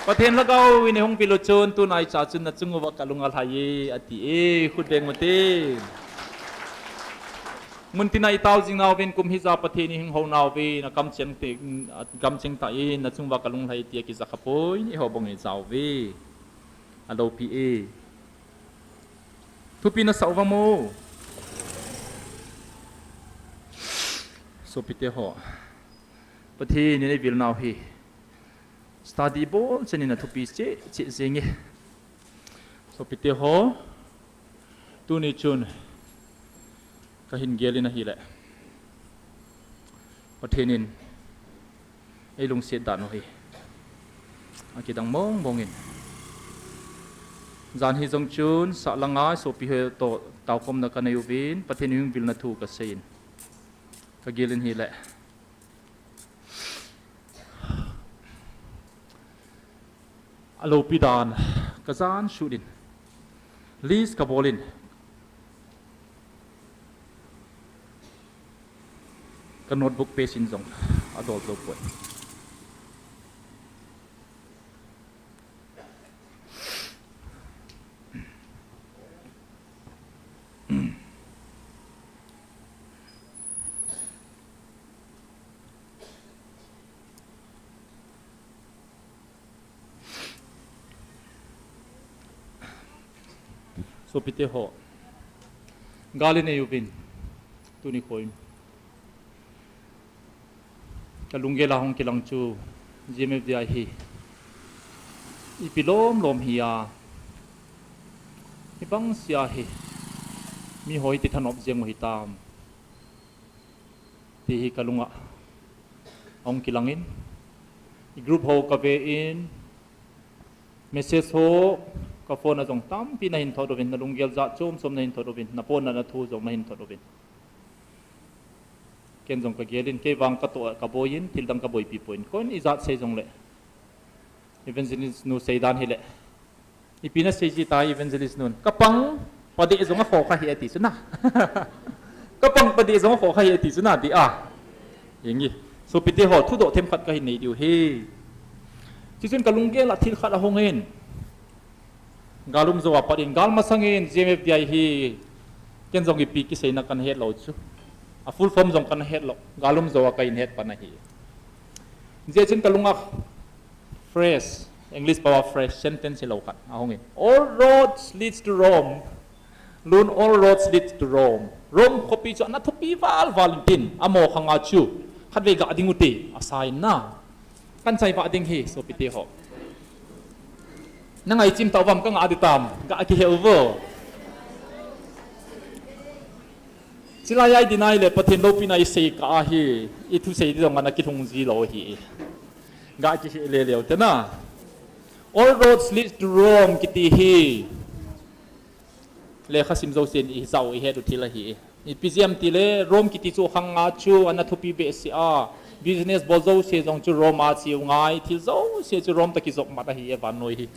Pathen lhagao in eihung vil u chun, tunaicha chun nachung uva kalung alhai e, ati e, khut beng ute. Muntina itao jing nauvin, kum hija Pathen in hing hou nauvin, akamcheng te, akamcheng tah in, nachung uva kalung alhai e, tia kija khapoi, eiho bang ijao uve. Aloupi e. Thupi nasah uvam o. Sopite ho. Pathen in eivil nau hi. Study bol chen in athupi cheh cheh jenge. Sopite ho. Tuni chun. Kahin gel in ahile. Pathen in. Ei lungset dan u hi akidang mong mong in. Jan hi jong chun sahlang a sopi ho toh taokhomna kanei uvin, Pathen hunvilna thu kasei in. Kagil in hile. Alopi dan, kajan sut in. List kabol in. Ka notebook page in jong adol jou poi. Sopite ho, gal inei uvin, tuni kho in. Kalunggel a hung kilang chu, G M F D I hi ipi lom lom hi a, hibang sia hi, miho hiti thanop jeng u hitam, ti hi kalunga ahung kilang in, group ho kave in, message ho, ka phone a jong tampi nahin thot uvin, nalunggel jat chom chom nahin thot uvin, napohnat na thu jong nahin thot uvin. Ken jong kagel in, kei vang katoh a kaboi in, thildang kaboipi poi in. Koin ijat sei jongle, Evangelist nu seidan hile, ipi nasei ji tai Evangelist nun, kapang padeh jong akhokha hi ati chu na. Kapang padeh jong akhokha hi ati chu na, ti a. Inge, sopite ho, thudoh themkhat kahin nei diu hi. Chuchun kalunggel a thil khat ahung in, gal um jou a pat in, gal masang in G M F D I hi, ken jong ipi kiseina kana het lou chu, a full form jong kana het lou, gal um jou a kahin het pan ahi. Hijeh chun kalunga phrase, English pao a phrase, sentence hilou khat ahung in, All roads leads to Rome. Lun, all roads lead to Rome. Rome khopi chu ana thupi val val intin, amaho khanga chu khatvei ga ding ute, asa in na. Kan chai va ding hi, sopite ho. Nangaichim tauvam, kanga ditam, ga kihe uvo. Chilai a idinai le Pathen loupina isei kah ahi, ithusei di jong ana kilhung ji lou hi. Ga kihe le leu te na. All roads lead to Rome kiti hi. Lekhasim jousen ijao ihet u thil ahi. Ipi jeh ham tile, Rome kiti chu khanga chu ana thupi behseh a. Business bol jouse jong chu Rome a cheu ngai, thil jouse chu Rome toh kijop mat ahi e vannoi hi.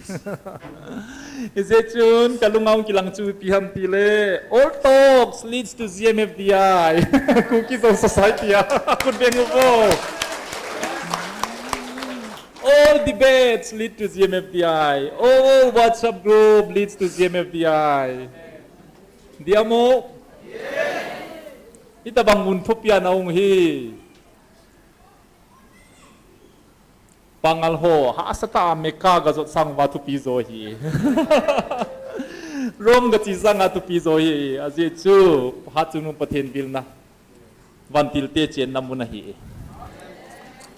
Hijeh chun kalunga hung kilang chu ipi ham tile, all talks leads to G M F D I. Kuki Zo Society a. Khut beng uvo. All debates lead to G M F D I. All WhatsApp group leads to G M F D I. Diamo? Itabang mun thupi a naung hi. Pangal ho, hahsa tah a Mecca gajot sang uva thupi jo hi. Rome gache sanga thupi jo hi. Ajeh chu, Hatchungnung Pathen vilna vantil te chenna mun ahi.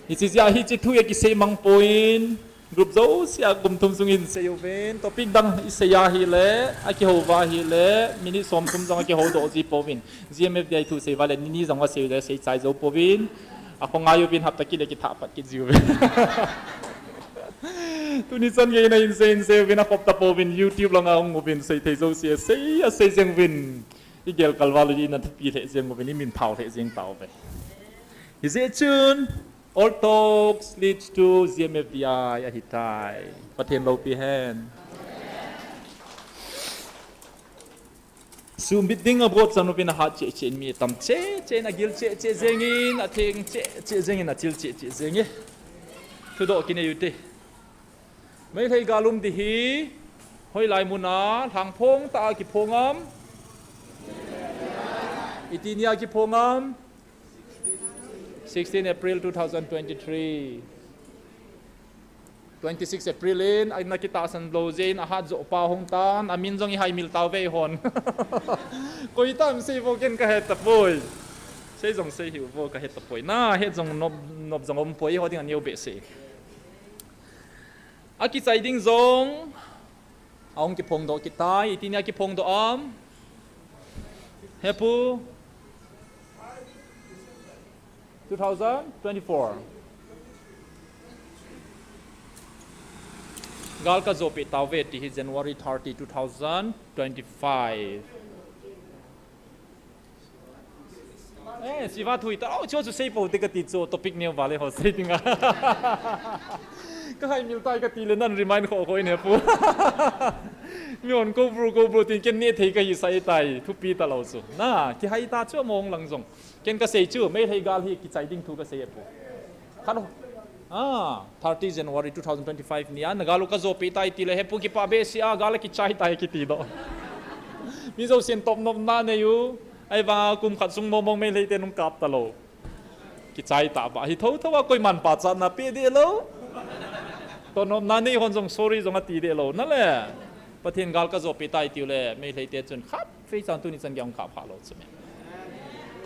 Hiche jeh a hiche thu hi kisei mang poi, group jouse a kum thum sungin sei uvin, topic dang isei ahile, akihou uva ahile, minute som thum jong akihou doh ji pouvin. G M F D I thu sei uva le, nini jong asei le, sei chai jou pouvin. Akhongai uvin, hapta kit le kithah pat kit ji uvin. Tuni chan gei in ahin sei in sei uvin, akhop ta pouvin, YouTube langa hung uvin, sei thei jouse, sei, asei jeng uvin. Igel kal val u, ina thupi lheh jeng uvin, imin phao lheh jeng tauve. Hijeh chun, all talks leads to G M F D I ahitai. Pathen loupi hen. Suhbit ding abot chan uvin ahat cheh cheh in mi atam cheh cheh in, agil cheh cheh jengin, atheng cheh cheh jengin, achil cheh cheh jengin. Thudoh kinei ute. Meitei gal um di hi, hoilai muna, lhangphong tah a kiphong am? Iti nia kiphong am? Sixteen April two thousand twenty-three. Twenty-six April in, ana kitahsan lou jeh in, ahat joh pa hung tan, amin jong ihaimil tauve eihon. Koi tam sei vo ken kahe tapoi. Sei jong sei hiu vo kahe tapoi. Na, het jong nop, nop jong um poi, eiho ding aneo behseh. Akichai ding jong ahung kiphongdoh kit tai, iti nia kiphongdoh am? Hepu? Two thousand twenty-four. Gal ka jopeh tauve ti hi January thirty, two thousand twenty-five. Eh, siva thui ta, oh, chu chu sei pou te kati chu topic neo vale ho sei dinga. Ka hai mil tai kati le nan remind kho kho in he pu. Mi hon ko bru, ko bru tin ken ne thei ka hi sai tai, thupi ta lo chu. Na, kihai ta chu mong lang jong. Ken ka sei chu, Meitei gal hi kichai ding thu ka sei e pu. Khat ho. Ah, thirty January two thousand twenty-five ni a, na gal u ka jopeh tai ti le, he pu kipa behseh a, gal a kichai tai kiti doh. Mi jousen totnopna nei u, ahivang kum khat sung mong mong Meitei te nung kap ta lo. Kichai ta ba, hi tho tho a koiman pachatna pe deh lo. Totnopna nei hon jong sorry jong ati deh lo, na le. Pathen gal ka jopeh tai tiu le, Meitei te chun khat phei chan tuni chan gei ahung kap kha lo chu me.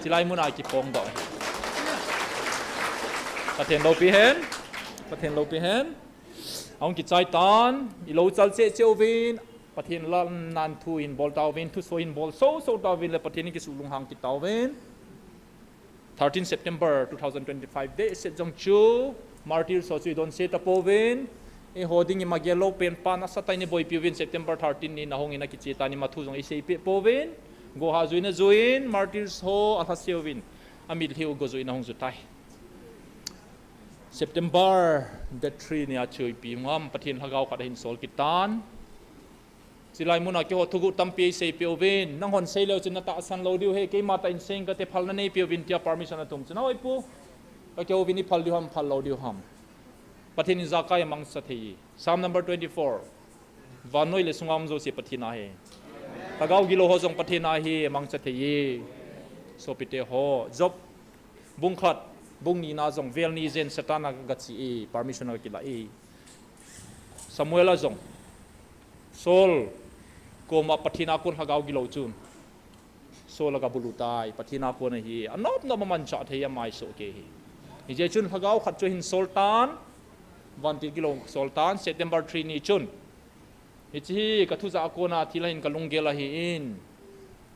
Chilai mun a kipong doh hi. Pathen loupi hen. Pathen loupi hen. Ahung kichai tan, i lo chal cheh cheh uvin, Pathen lam nan thu hin bol tauvin, thuso hin bol so so tauvin le Pathen in kisu lunghang kit tauvin. Thirteen September two thousand twenty-five deh set jong chu, martyrs ho chu i don se ta pouvin, eiho ding i magel lou pen pa nasa tah in i boipi uvin, September thirteen ni na hung in a kiche tan, i ma thu jong i seipeh pouvin, go ha jui na juin, martyrs ho a lhase uvin, a mitlhi u go jui na hung ju tai. September date three ni a chu ipi ngam, Pathen lhagao khat ahin sol kit tan. Chilai mun a keiho thuguh tampi ei seipeh uvin, nang hon sei leu chun na tahsan lou diu he, keima tah in sei ing kate, phalna neipeh uvin tia permission atum chun, oi pu, ka kihou vin, i phal diu ham, phal lou diu ham. Pathen in ijakai amangcha thei. Psalm number twenty-four. Vannoi le sunga um jouse Pathen ahi. Lhagao gilou ho jong Pathen ahi, amangcha thei. Sopite ho, Job bung khat, bung ni na jong vel ni jen Satan a ga che e, permission a ga kila e. Samuel a jong, Saul koma Pathen a kon lhagao gilou chun, Saul a ga bulu tai, Pathen a kon ahi, anop nop a manchah thei a mai soh kei hi. Hijeh chun lhagao khat chu ahin sol tan, vantil gilou sol tan, September three ni chun. Hiche hi ka thujah a kona thil ahin ka lunggel ahin,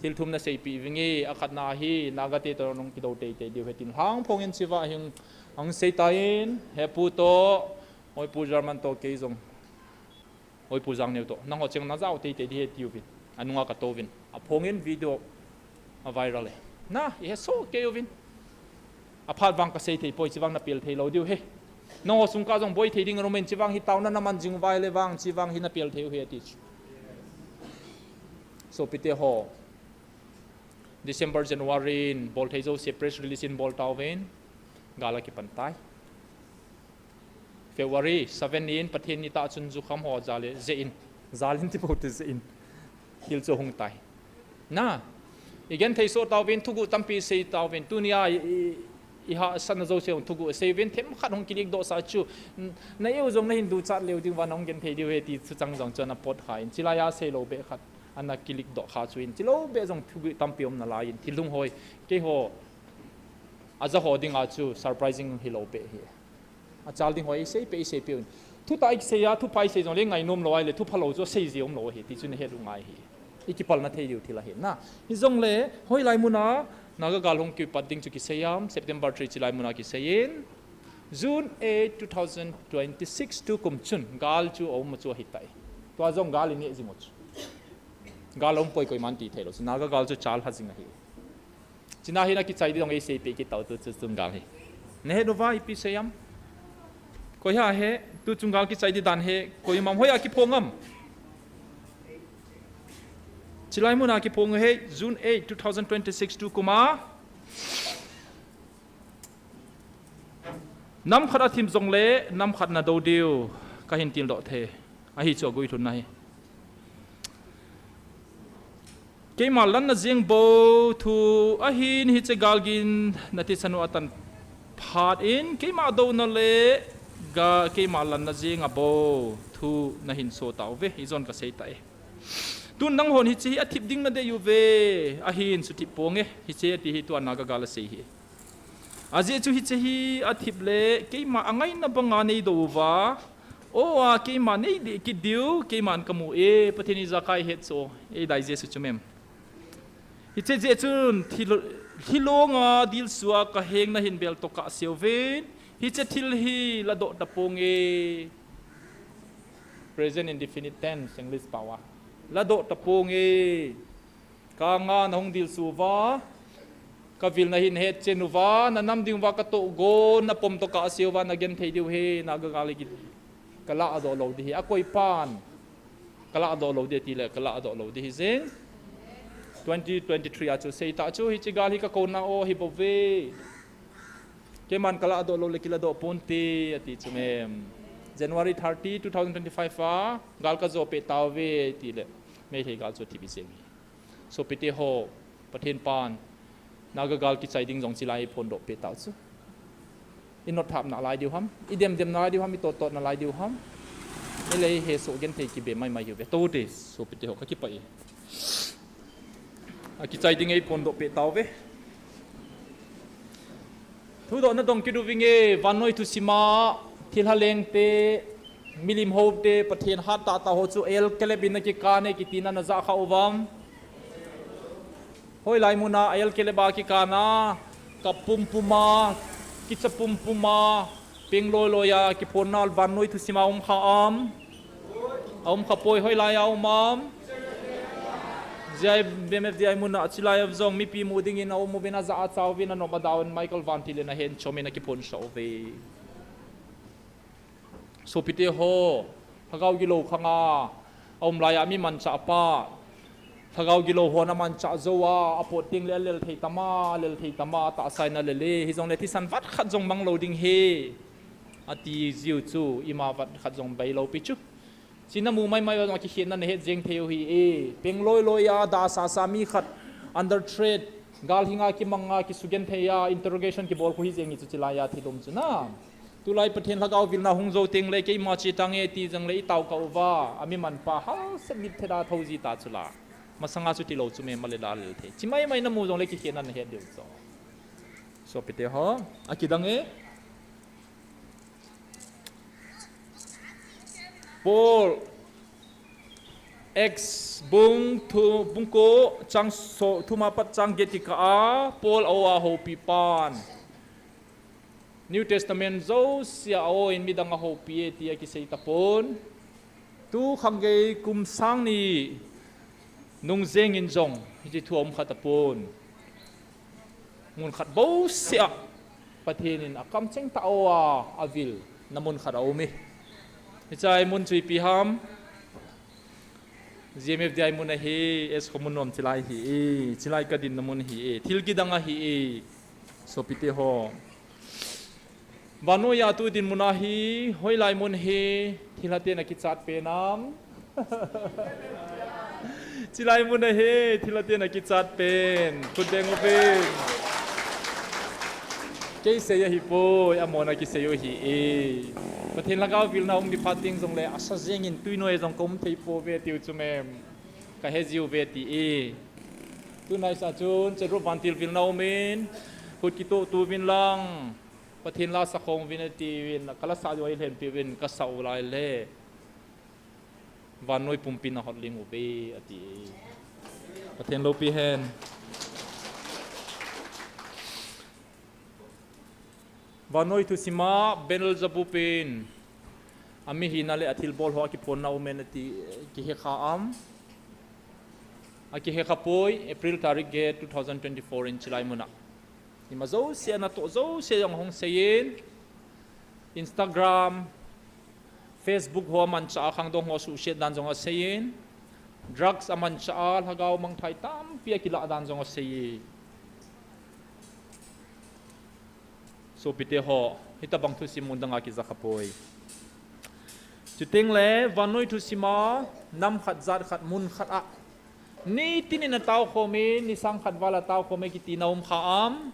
thil thum na seipeh vinge, akhatna hi, Naga te toh nong kidou teitei diu ahi tin lhang phong in chiva hin ahung sei tan, he pu toh, oi pu German toh kei jong, oi pu Jangneo toh, nangho cheng na jao teitei ding ahi tiu vin, anunga ka tou vin, aphong in video a viral e. Na, i he soh kei uvin. Aphat vang ka sei thei poi, chivang na pel thei lou diu ahi. Nangho sung ka jong boi thei ding aum in, chivang hi taona na man jing uva ahile vang, chivang hi na pel thei u ahi ati chu. Sopite ho, December, January in bol thei jouse press release in bol tauvin, gal a kipan tai. February seven in Pathen ni tah chun jukham ho jal in, jeh in, jal in ti pou te jeh in. Thil chu hung tai. Na, i genthei soh tauvin, thuguh tampi sei tauvin, tunia i, i, i hahsatna jouse hung thuguh sei uvin, themkhat hung kilik doh sah chu, n-, na eu jong na hin duchat leu ding uva na hung genthei diu ahi ti chu chang jong chu ana pot kha in, chilai a sei lou beh khat ana kilik doh kha chu in, chilou beh jong thuguh tampi um nalai in, thil lung hoi, keiho, aja ho dinga chu surprising hilou beh ahi. Achal ding ho i seipeh, i seipeh un. Thutah i sei a, thupha i sei jongle ngainom lou ahile, thupha lou chu sei ji um lou ahi, ti chu na het u ngai ahi. I kipalna thei diu thil ahi na. Hijongle, hoilai mun a, Naga gal hung kipat ding chu kisei am, September three chilai mun a kisei in, June eight, two thousand twenty-six tukum chun, gal chu aum u chu ahi tai. Tua jong gal i neh jing u chu. Gal aum poi koiman ti thei lou chu, Naga gal chu chal ha jing ahi. China hi na kichai di dong ei seipeh kit tau tu chu chung gal hi. Na het uva ipi sei am? Koi ha he, tu chung gal kichai di dan he, koima hoi a kiphong am? Chilai mun a kiphong u ahi, June eight, two thousand twenty-six tukum a. Nam khat a thim jongle, nam khat na do diu, ka hin til doh thei. Ahi chu a guilhunna hi. Keima lanna jeng bou thu ahin hiche gal gin na ti chanu a tan phat in, keima dona le ga keima lanna jeng a bou thu na hin so tauve, hijon ka sei tai. Tun nang hon hiche hi a thip ding na dei uve, ahin suthip ponge, hiche ati hi tua Naga gal a sei hi. Ajeh chu hiche hi a thip le, keima a ngaina banga nei do uva, o a keima nei deh kit diu, keiman ka mu e, Pathen ijakai het chu, ei dai Jesu chu mem. Hiche jeh chun, thil, thilong a dilsua ka heng na hin bel toh kah seuve, hiche thil hi la doh ta ponge. Present indefinite tense, English pao a. Ladoh taponge. Kanga nahung dilsu uva, kavilna hi nahetchen uva, nanam ding uva katoh gon, napom toh kahse uva, nagenthei diu ahi, Naga gal hi ki, kaladoh lou ding ahi, akoipan. Kaladoh lou ding ahi tile, kaladoh lou ding ahi jeng. Twenty twenty-three a chu seita chu, hiche gal hi kakouna o hi bouve. Keiman kaladoh lou le kiladoh ponte, ati chu mem. January thirty, two thousand twenty-five a, gal kajo peh tauve, tile. Meitei gal chu athi beh jeng ahi. Sopite ho, Pathen pan, Naga gal kichai ding jong chulai phondoh peh tau chu. Inot thap nalai diu ham, idem dem nalai diu ham, itoh toh nalai diu ham. Ilei hesoh genthei kibe maimai hiuve. Tote, sopite ho kakipah e. Akichai ding eiphondoh peh tauve. Thudohna dong kit uvinge, vannoi thusima, thilha lengte, milim houte, Pathen hat tahtah ho chu el kelep in akikan e kitina najah kha uvam. Hoilai muna el kelep a kikan a, kap pumpum a, kicha pumpum a, peng loi loi a, kiphonna vannoi thusima um kha am. Aum kha poi, hoilai a um am. J I B M F J I muna chulai a jong mipi mu dingin aum uvin ajah a achauvin anom adauvin Michael Vantil in ahen chomin akiphonsah uve. Sopite ho, lhagao gilou khanga aum laiya mi manchah pa, lhagao gilou hon amanchah jou a, apot tengle alel thei tama, alel thei tama, atahsa in alel e, hijongle thisan vat khat jong mang lou ding ahi, ati jiu chu, ima vat khat jong bei lou pi chu. Chuna mu maimai uva jong akikhenna nahet jeng thei u ahi e. Peng loi loi a, dah sasa mi khat under threat, gal hinga kimanga kisugenthei a, interrogation kibol khu hi jeng hi chu chulaiya thil um chu na. Tulai Pathen lhagao vilna hung jou tengle keima che tange ti jongle itao kah uva, ami manpa hausa mit theda thou ji ta chu la. Masanga chu tilou chu mem, alel a alel thei. Chi maimai namu jongle kikhenna nahet diu chu. Sopite ho, akidang e. Paul, Acts bung thu, bung ko, chang so, thum apat chang get kikah a, Paul a-o a houpi pan. New Testament jousea a-o in midang ahoupi e ti akisei tapon. Tu khang gei kum sang ni nung jeng in jong, hiche thu aum kha tapon. Mun khat bousea Pathen in akamcheng tah a avil na mun khat aum e. Hiche mun chu ipi ham? G M F D I mun ahi, S kho mun nom chulai ahi e, chulai kadinna mun ahi e, thil kidang ahi e, sopite ho. Vannoi a tu dinmun ahi, hoilai mun hi, thilha ten akichat pen am? Chulai mun ahi, thilha ten akichat pen. Khut beng uvin. Kei sei ahipoi, amon akisei u ahi e. Pathen lhagao vilna hung di phat teng jongle, asa jeng in tui noi jong ka um thei pouve tiu chu mem. Kahe jiuve ti e. Tunai sa chun, Chedrup Vantil vilna um in, khut kitoh tuvin lang. Pathen la sakhong uvin atiuvin, kala sa jo ilhen piuvin, kasa u laile. Vannoi pumpin ahot ling uve, ati. Pathen loupi hen. Vannoi thusima Beelzebub in, ami hina le athilbol ho akiphonna um e nati, kihe kha am? Akihe kha poi, April tarik get two thousand twenty-four in chulai muna. Ima jouse a natoh jouse jong hung seiyin, Instagram, Facebook ho amanchah a khangdong ho suhset dan jong aseiyin, drugs amanchah a lhagao mangthai tampi akilah dan jong aseiyin. Sopite ho, hitabang thusim mun danga kija kha poi. Chuteng le, vannoi thusima, nam khat jat khat mun khat a. Nitin in atao khom in, ni sang khat val atao khom e kiti na um kha am?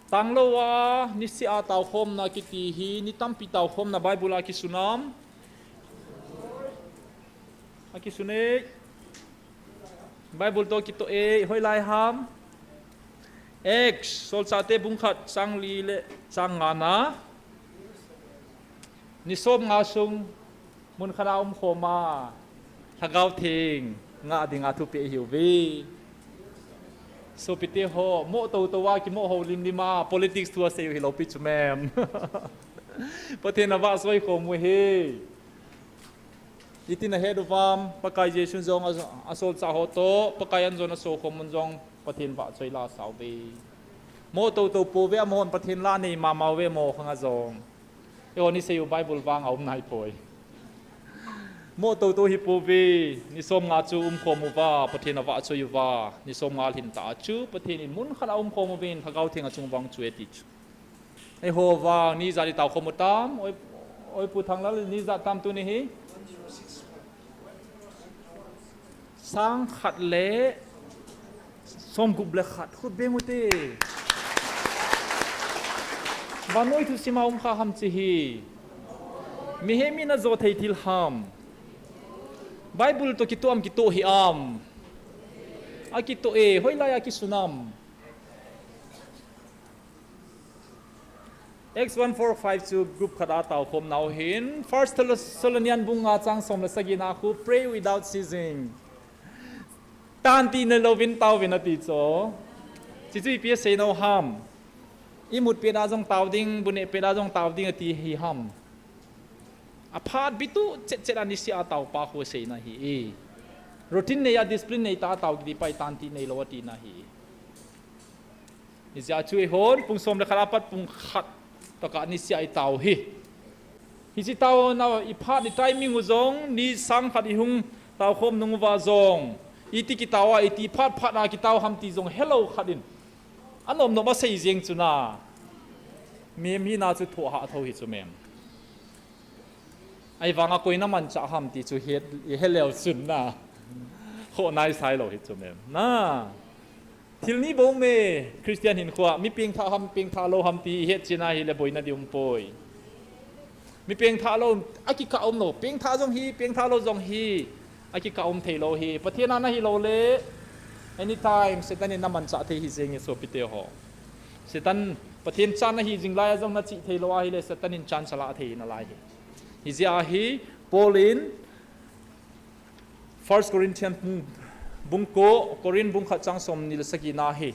Tanglou a, nisih a taokhomna kiti hi, ni tampi taokhomna Bible a kisun am? Akisun e. Bible toh kitoh e, hoilai ham? Acts, Solchahte bung khat, chang li le chang nga na. Ni som nga sung, mun khat a umkhom a, Lhagao Theng ngah dinga thupeh ahiuve. Sopite ho, mo toto a, kimo ho limlim a, politics thu asei u hilou pi chu mem. Pathen avahchoi khom u hi. Iti nahet uvam, Pakai Jesu jong a, asolchah ho toh, Pakai an jong aso khom un jong, Pathen vahchoi la asauve. Mo toto pouve, amahon Pathen la nei mama uve mo khang a jong. Eiho ni sei u Bible vang a um nai poi. Mo toto hi pouve, ni som nga chu um khom uva, Pathen avahchoi uva, ni som nga lhin ta chu, Pathen in mun khat a um khom uvin, Lhagao Theng achung vang chu e ti chu. Eiho vang, ni ijat i tao khom u tam, oi, oi Pu Thanglal, ni ijat tam tuni hi. Sang khat le som gup le khat, khut beng u te. Vannoi thu sima um kha ham chi hi. Mihem in ajo thei thil ham. Bible toh kitoh am kitoh hih am. Akitoh e, hoilai a kisun am. Acts one four five chu group khat a tao khom nau hin. First Thessalonian bung nga chang som le sagi na khu, "Pray without ceasing." Tan tih neilouvin taovin ati chu. Chuchu ipi asei nau ham. Imut pet a jong tao ding, bu neh pet a jong tao ding ati hi ham. Aphat bit u chet chet a nisih a tao pa khu aseina hi e. Routine nei a discipline nei tah a tao kiti pa i tan tih neilou atina hi e. Hijeh a chu eihon, pung som le khat apat pung khat tokah nisih a i tao hi. Hiche taona i phat i timing u jong, ni sang khat i hung tao khom nung uva jong, iti kitao a, iti phat phat a kitao ham ti jong helou khat in. Anom nom a sei jeng chu na. Mihem hina chu thoh hah tho hi chu mem. Ahivanga koi na manchah ham ti chu het, i he leu chun na. Khoh nai sai lou hi chu mem. Na. Thil ni bou me Christian hinkhoa, mi pengthah ham, pengthah lou ham ti i het chin ahile boina di um poi. Mi pengthah lou, akikah um lou, pengthah jong hi, pengthah lou jong hi, akikah um thei lou hi. Pathen a nahi lou le, anytime Satan in na manchah thei hi jeng e sopite ho. Satan, Pathen cha nahi jing lai a jong na chih thei lou ahile, Satan in chance ala thei nalai hi. Hijeh a hi, Paul in, First Corinthians bung, bung ko, Corinth bung khat chang som ni le sagi na hi.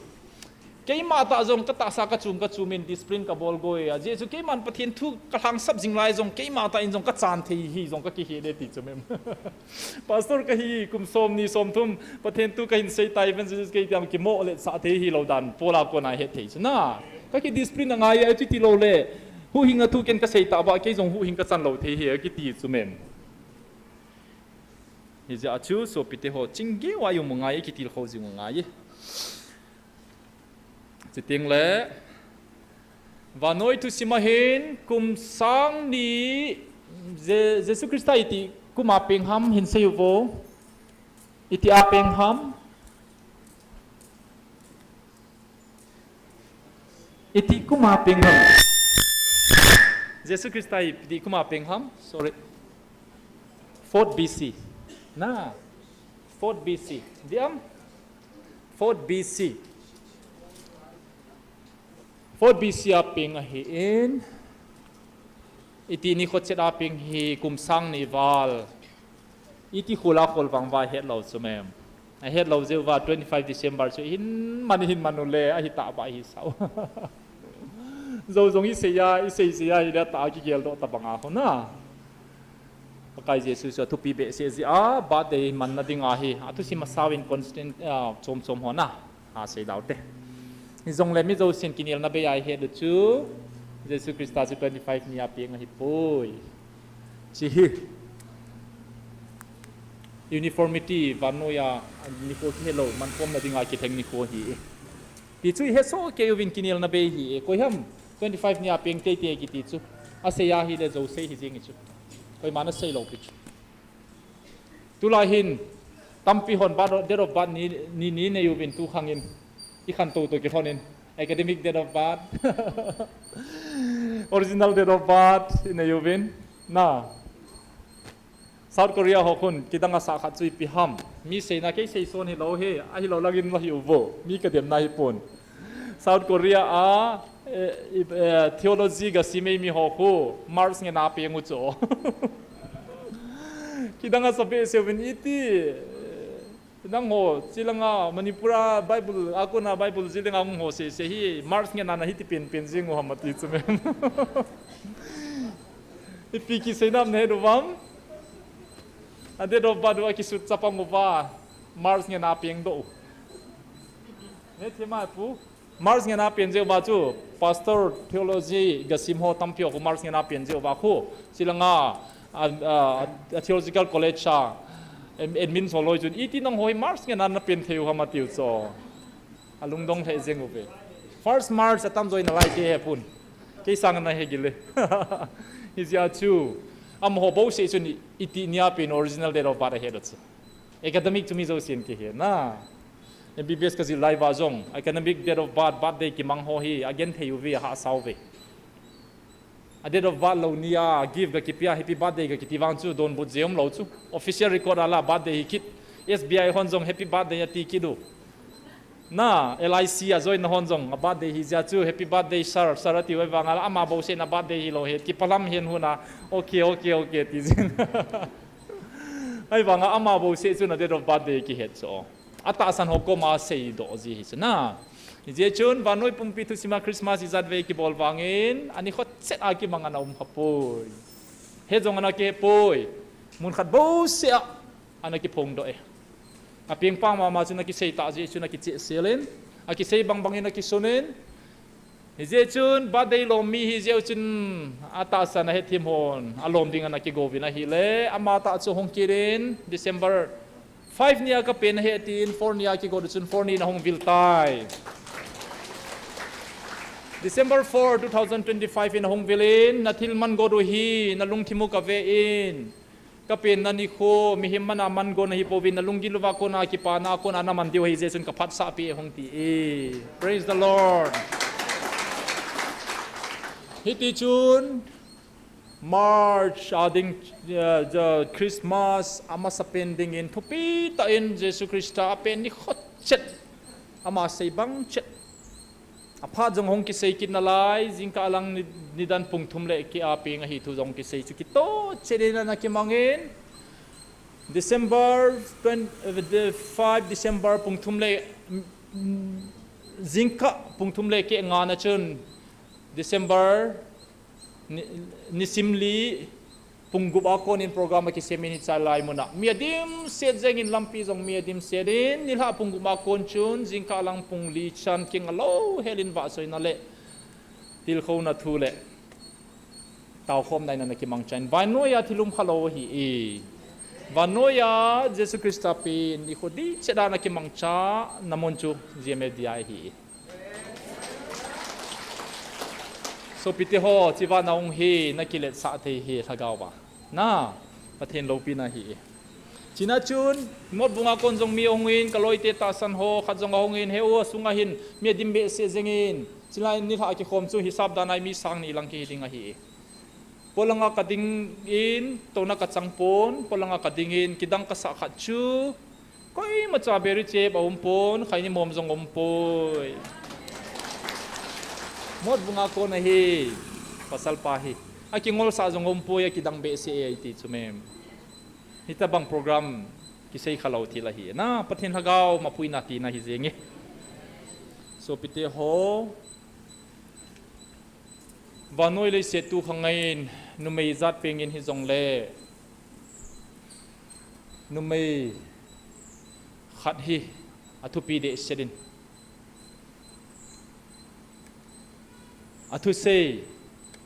Keima tah jong ka tahsa ka chum ka chum in discipline ka bol goi a. Jesu keiman Pathen thu ka lhangsap jing lai jong keima tah in jong ka chan thei hi jong ka kihe le ti chu mem. Pastor ka hi kum som ni som thum Pathen thu ka hin sei tai evangelist kei tiam kimo le sa thei hi lou dan Paul a kona het thei chu na. Ka ki discipline a ngai a chu ti lou le. Huhhing a thu ken ka sei ta ba kei jong huhhing ka chan lou thei hi a kiti chu mem. Hijeh a chu sopite ho, chingeu a i um u ngai, i kitilkhou jing u ngai. Chuteng le, vannoi thusim a hin, kum sang ni, Je-, Jesu Christa iti kum a peng ham, hin sei uvo. Iti a peng ham. Iti kum a peng ham. Jesu Christa iti kum a peng ham. Sorry. Fourth B C. Na. Fourth B C. Diam? Fourth B C. Fourth B C a peng ahi in. Iti nikho chet a peng hi kum sang ni val. Iti khol a khol vang va hetlou chu mem. Ahetlou jeh uva twenty five December chu hin man hin man u le ahi ta ba hi sao. Jou jong i sei a, i sei sei a hi le ta kigel doh ta bang a ho na. Pakai Jesu chu athupi behseh jeh a birthday manna ding ahi. Athusim a sao in constant, ah, chom chom ho na. A sei dau te. Hijongle mi jousen kinelna bei a i het u chu, Jesu Christa chu twenty five ni a peng ahi poi. Chi hi. Uniformity, vannoi a nikho kihelou, mankhomna dinga kitheng nikho hi. Ti chu i het soh kei uvin kinelna bei hi. Koi ham, twenty five ni a peng teitei kiti chu. Asei a hile jou sei hi jeng i chu. Koiman asei lou pi chu. Tulai hin, tampi hon birth, date of birth ni, ni, ni nei uvin tu khang in, i khantou toh kilhon in, academic date of birth, original date of birth, i nei uvin, na. South Korea ho khun, kidang asah khat chu ipi ham. Mi seina kei sei son hilou hi, ahilou langin la hi uvo, mi kademna hi pon. South Korea a, eh, i, eh, theology ga simei mi ho khu, March ngen a peng u chu. Kidang asa behseh uvin iti, eh, nangho, chilanga Manipur a Bible, a kona Bible chilanga hung ho sese hi, March ngen a na hiti pen pen jing u ham ati chu mem. Ipi kisei nam nahet uvam? A date of birth u akisut chapang uva, March ngen a pengdoh u. Nahet thei mai pu? March ngen a peng jeh uva chu, Pastor Theology gasim ho tampi ho khu March ngen a peng jeh uva khu, chulanga, a, a, a Theological College a, em, admin ho loi chun, iti nangho hi March ngen a napeng thei u ham atiu chu. Alungdong lheh jeng uve. First March atamjo in nalai kei hepon. Kei sanga nahe gile. Hijeh chun, amaho bouseh chun i, iti nia peng original date of birth ahet u chu. Academic chu mi jousen kihe na. M B B S kajil lai uva jong, academic date of birth, birthday kimang ho hi, agenthei uve, ahahsa uve. A date of birth lou nia, gift gakipea, happy birthday gakiti vang chu, donbut jeh umlou chu. Official record a la birthday hi kit. S B I hon jong happy birthday ati kit u. Na, L I C a join na hon jong, a birthday hijeh chun, happy birthday sir, sir ati u ahivanga la, ama bouseh na birthday hilou hi, kipalham hen huna, okay, okay, okay, ti jin. Ahivanga ama bouseh chun a date of birthday kihet chu. Atahsan ho koma seidoh ji hi chu na. Hijeh chun, vannoi pumpi thusima Christmas ijat vei kibol vangin, ani kho chet a kimang ana um khapoi. He jong ana kihepoi. Mun khat bouseh a, ana kiphongdoh e. Apeng pang mama chun akisei tah jeh chun akicheh sel in, akisei bangbang in akisunin, hijeh chun birthday lom mi hijeh u chun atahsan ahethem hon alom ding ana kigouvin ahile, ama tah chu hung kit in December five nia kapen ahi tin four nia kigot u chun four ni in ahung vil tai. December four, two thousand twenty-five in ahung vil in, nathil man got u hi nalungthim u kave in, kapenna nikho, mihem mana man got nahi pouvin, nalunggil uva kona kipana a kona naman diu ahi jeh chun kaphatsahpi e hung ti e. Praise the Lord. Hiti chun, March a ding, uh, the Christmas amasapen dingin thupi tah in Jesu Christa apen nikho chet, ama sei bang chet. Aphat jong hung kisei kit nalai, jingkah lang ni, nidan pung thum le keh a peng ahi thu jong kisei chu kitoh chet in ana kimangin, December twenty, uh, the five December pung thum le, mm, jingkah pung thum le keh nga na chun, December ni, nisim li pung gup a kon in program akisem in hiche lai mun a mi adimset jeng in lampi jong mi adimset in nilhah pung gup a kon chun jingkah lang pung li chan kinga lou hel in vahchoina le tilkhouna thu le taokhomna in ana kimangcha in vannoi a thil um khalou ahi e. Vannoi a Jesu Christa pen nikho dihchet a ana kimangcha na mun chu G M F D I ahi e. Sopite ho, hiche vana hung hi, nakiletsah thei hi lhagao va. Na, Pathen loupina ahi. Chuna chun, Motbung a kon jong mi ahung in, kaloite tahsan ho, khat jong ahung in, he u asunga hin, mi adim behseh jeng in, chulai nilhah a kikhom chu hisap dan a mi sang ni lang kihi ding ahi. Polanga kading in, touna kachang pon, polanga kading in, kidang kasah khat chu, koimacha beri chep aum pon, khaini mom jong um poi. Motbung a kon ahi, pasal pa hi. Akingolsah jong um poi, akidang behseh e iti chu mem. Hitabang program kisei khalou thil ahi. Na, Pathen lhagao mapuina tina hi jeng e. Sopite ho, vannoi leiset tu khang in, numei jat peng in hijongle, numei khat hi athupi dehset in. Athusei,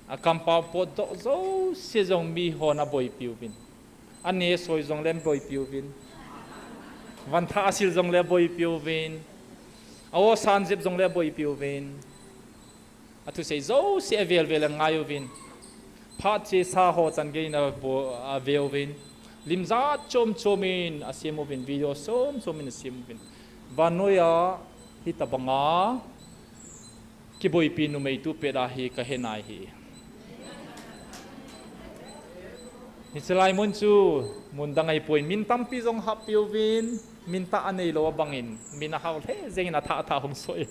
akampau potdoh jouse jong mihon aboipi uvin. Anesoi jongle aboipi uvin. Vantha asil jongle aboipi uvin. Aosan jep jongle aboipi uvin. Athusei jouse avel vel angai uvin. Phat chesa ho chan gei in ave uvin. Lim jat chom chom in asem uvin, video chom chom in asem uvin. Vannoi a hitabanga kiboipi numei tu pet ahi kahe nai hi. Hiche lai mun chu mun dang ahipoi, min tampi jong hahpeh uvin, min tah aneilou abangin, min ahao lheh jengin athah athah hung soi.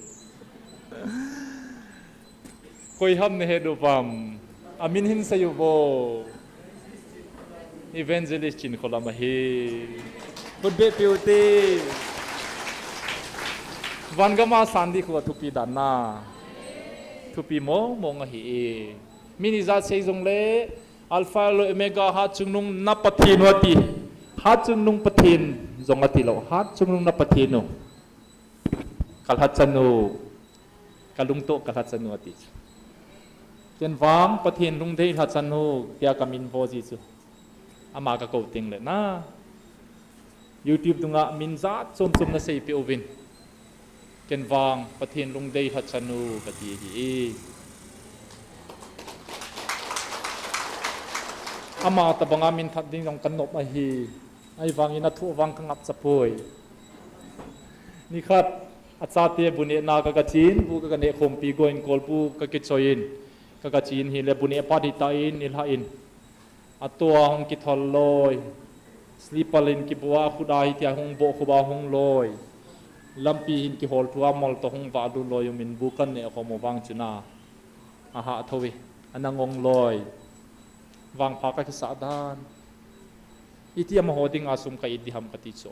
Koi ham nahet uvam? Amin hin seiyu vo. Evangelist Chinkholam ahi. Khut behpeh ute. Vangam a san ding khu athupi dan na. Thupi mong mong ahi e. Min ijat sei jongle, Alpha le Omega, Hatchungnung na Pathen u ati. Hatchungnung Pathen jong ati lou. Hatchungnung na Pathen u. Ka lhachan u. Ka lungtoh ka lhachan u ati. Ken vang Pathen lungdei lhachan u tia ka min vo ji chu. Ama ka kou teng le na. YouTube dunga min jat chom chom na seipeh uvin. Ken vang Pathen lungdei lhachan u ka ti ahi. Ama tabanga min that ding jong ka nop ahi. Ahivangin athu vang ka ngap chapoi. Nikhat achate bu nehna ka, ka chin, bu ka, ka neh khompi goin kolbu ka kichoiyin. Ka, ka chin hile bu neh pat hita in, nilha in. Atua hung kithol loi. Slipper in kibua, khut a hitia hung boh khuba hung loi. Lampi hin kihol thua mol to hung vah lut loi umin bu ka neh khom u vang chuna. Aha thoi, ana ngong loi. Vangpha ka kisah dan. Iti amaho dinga sum ka it diham kati chu.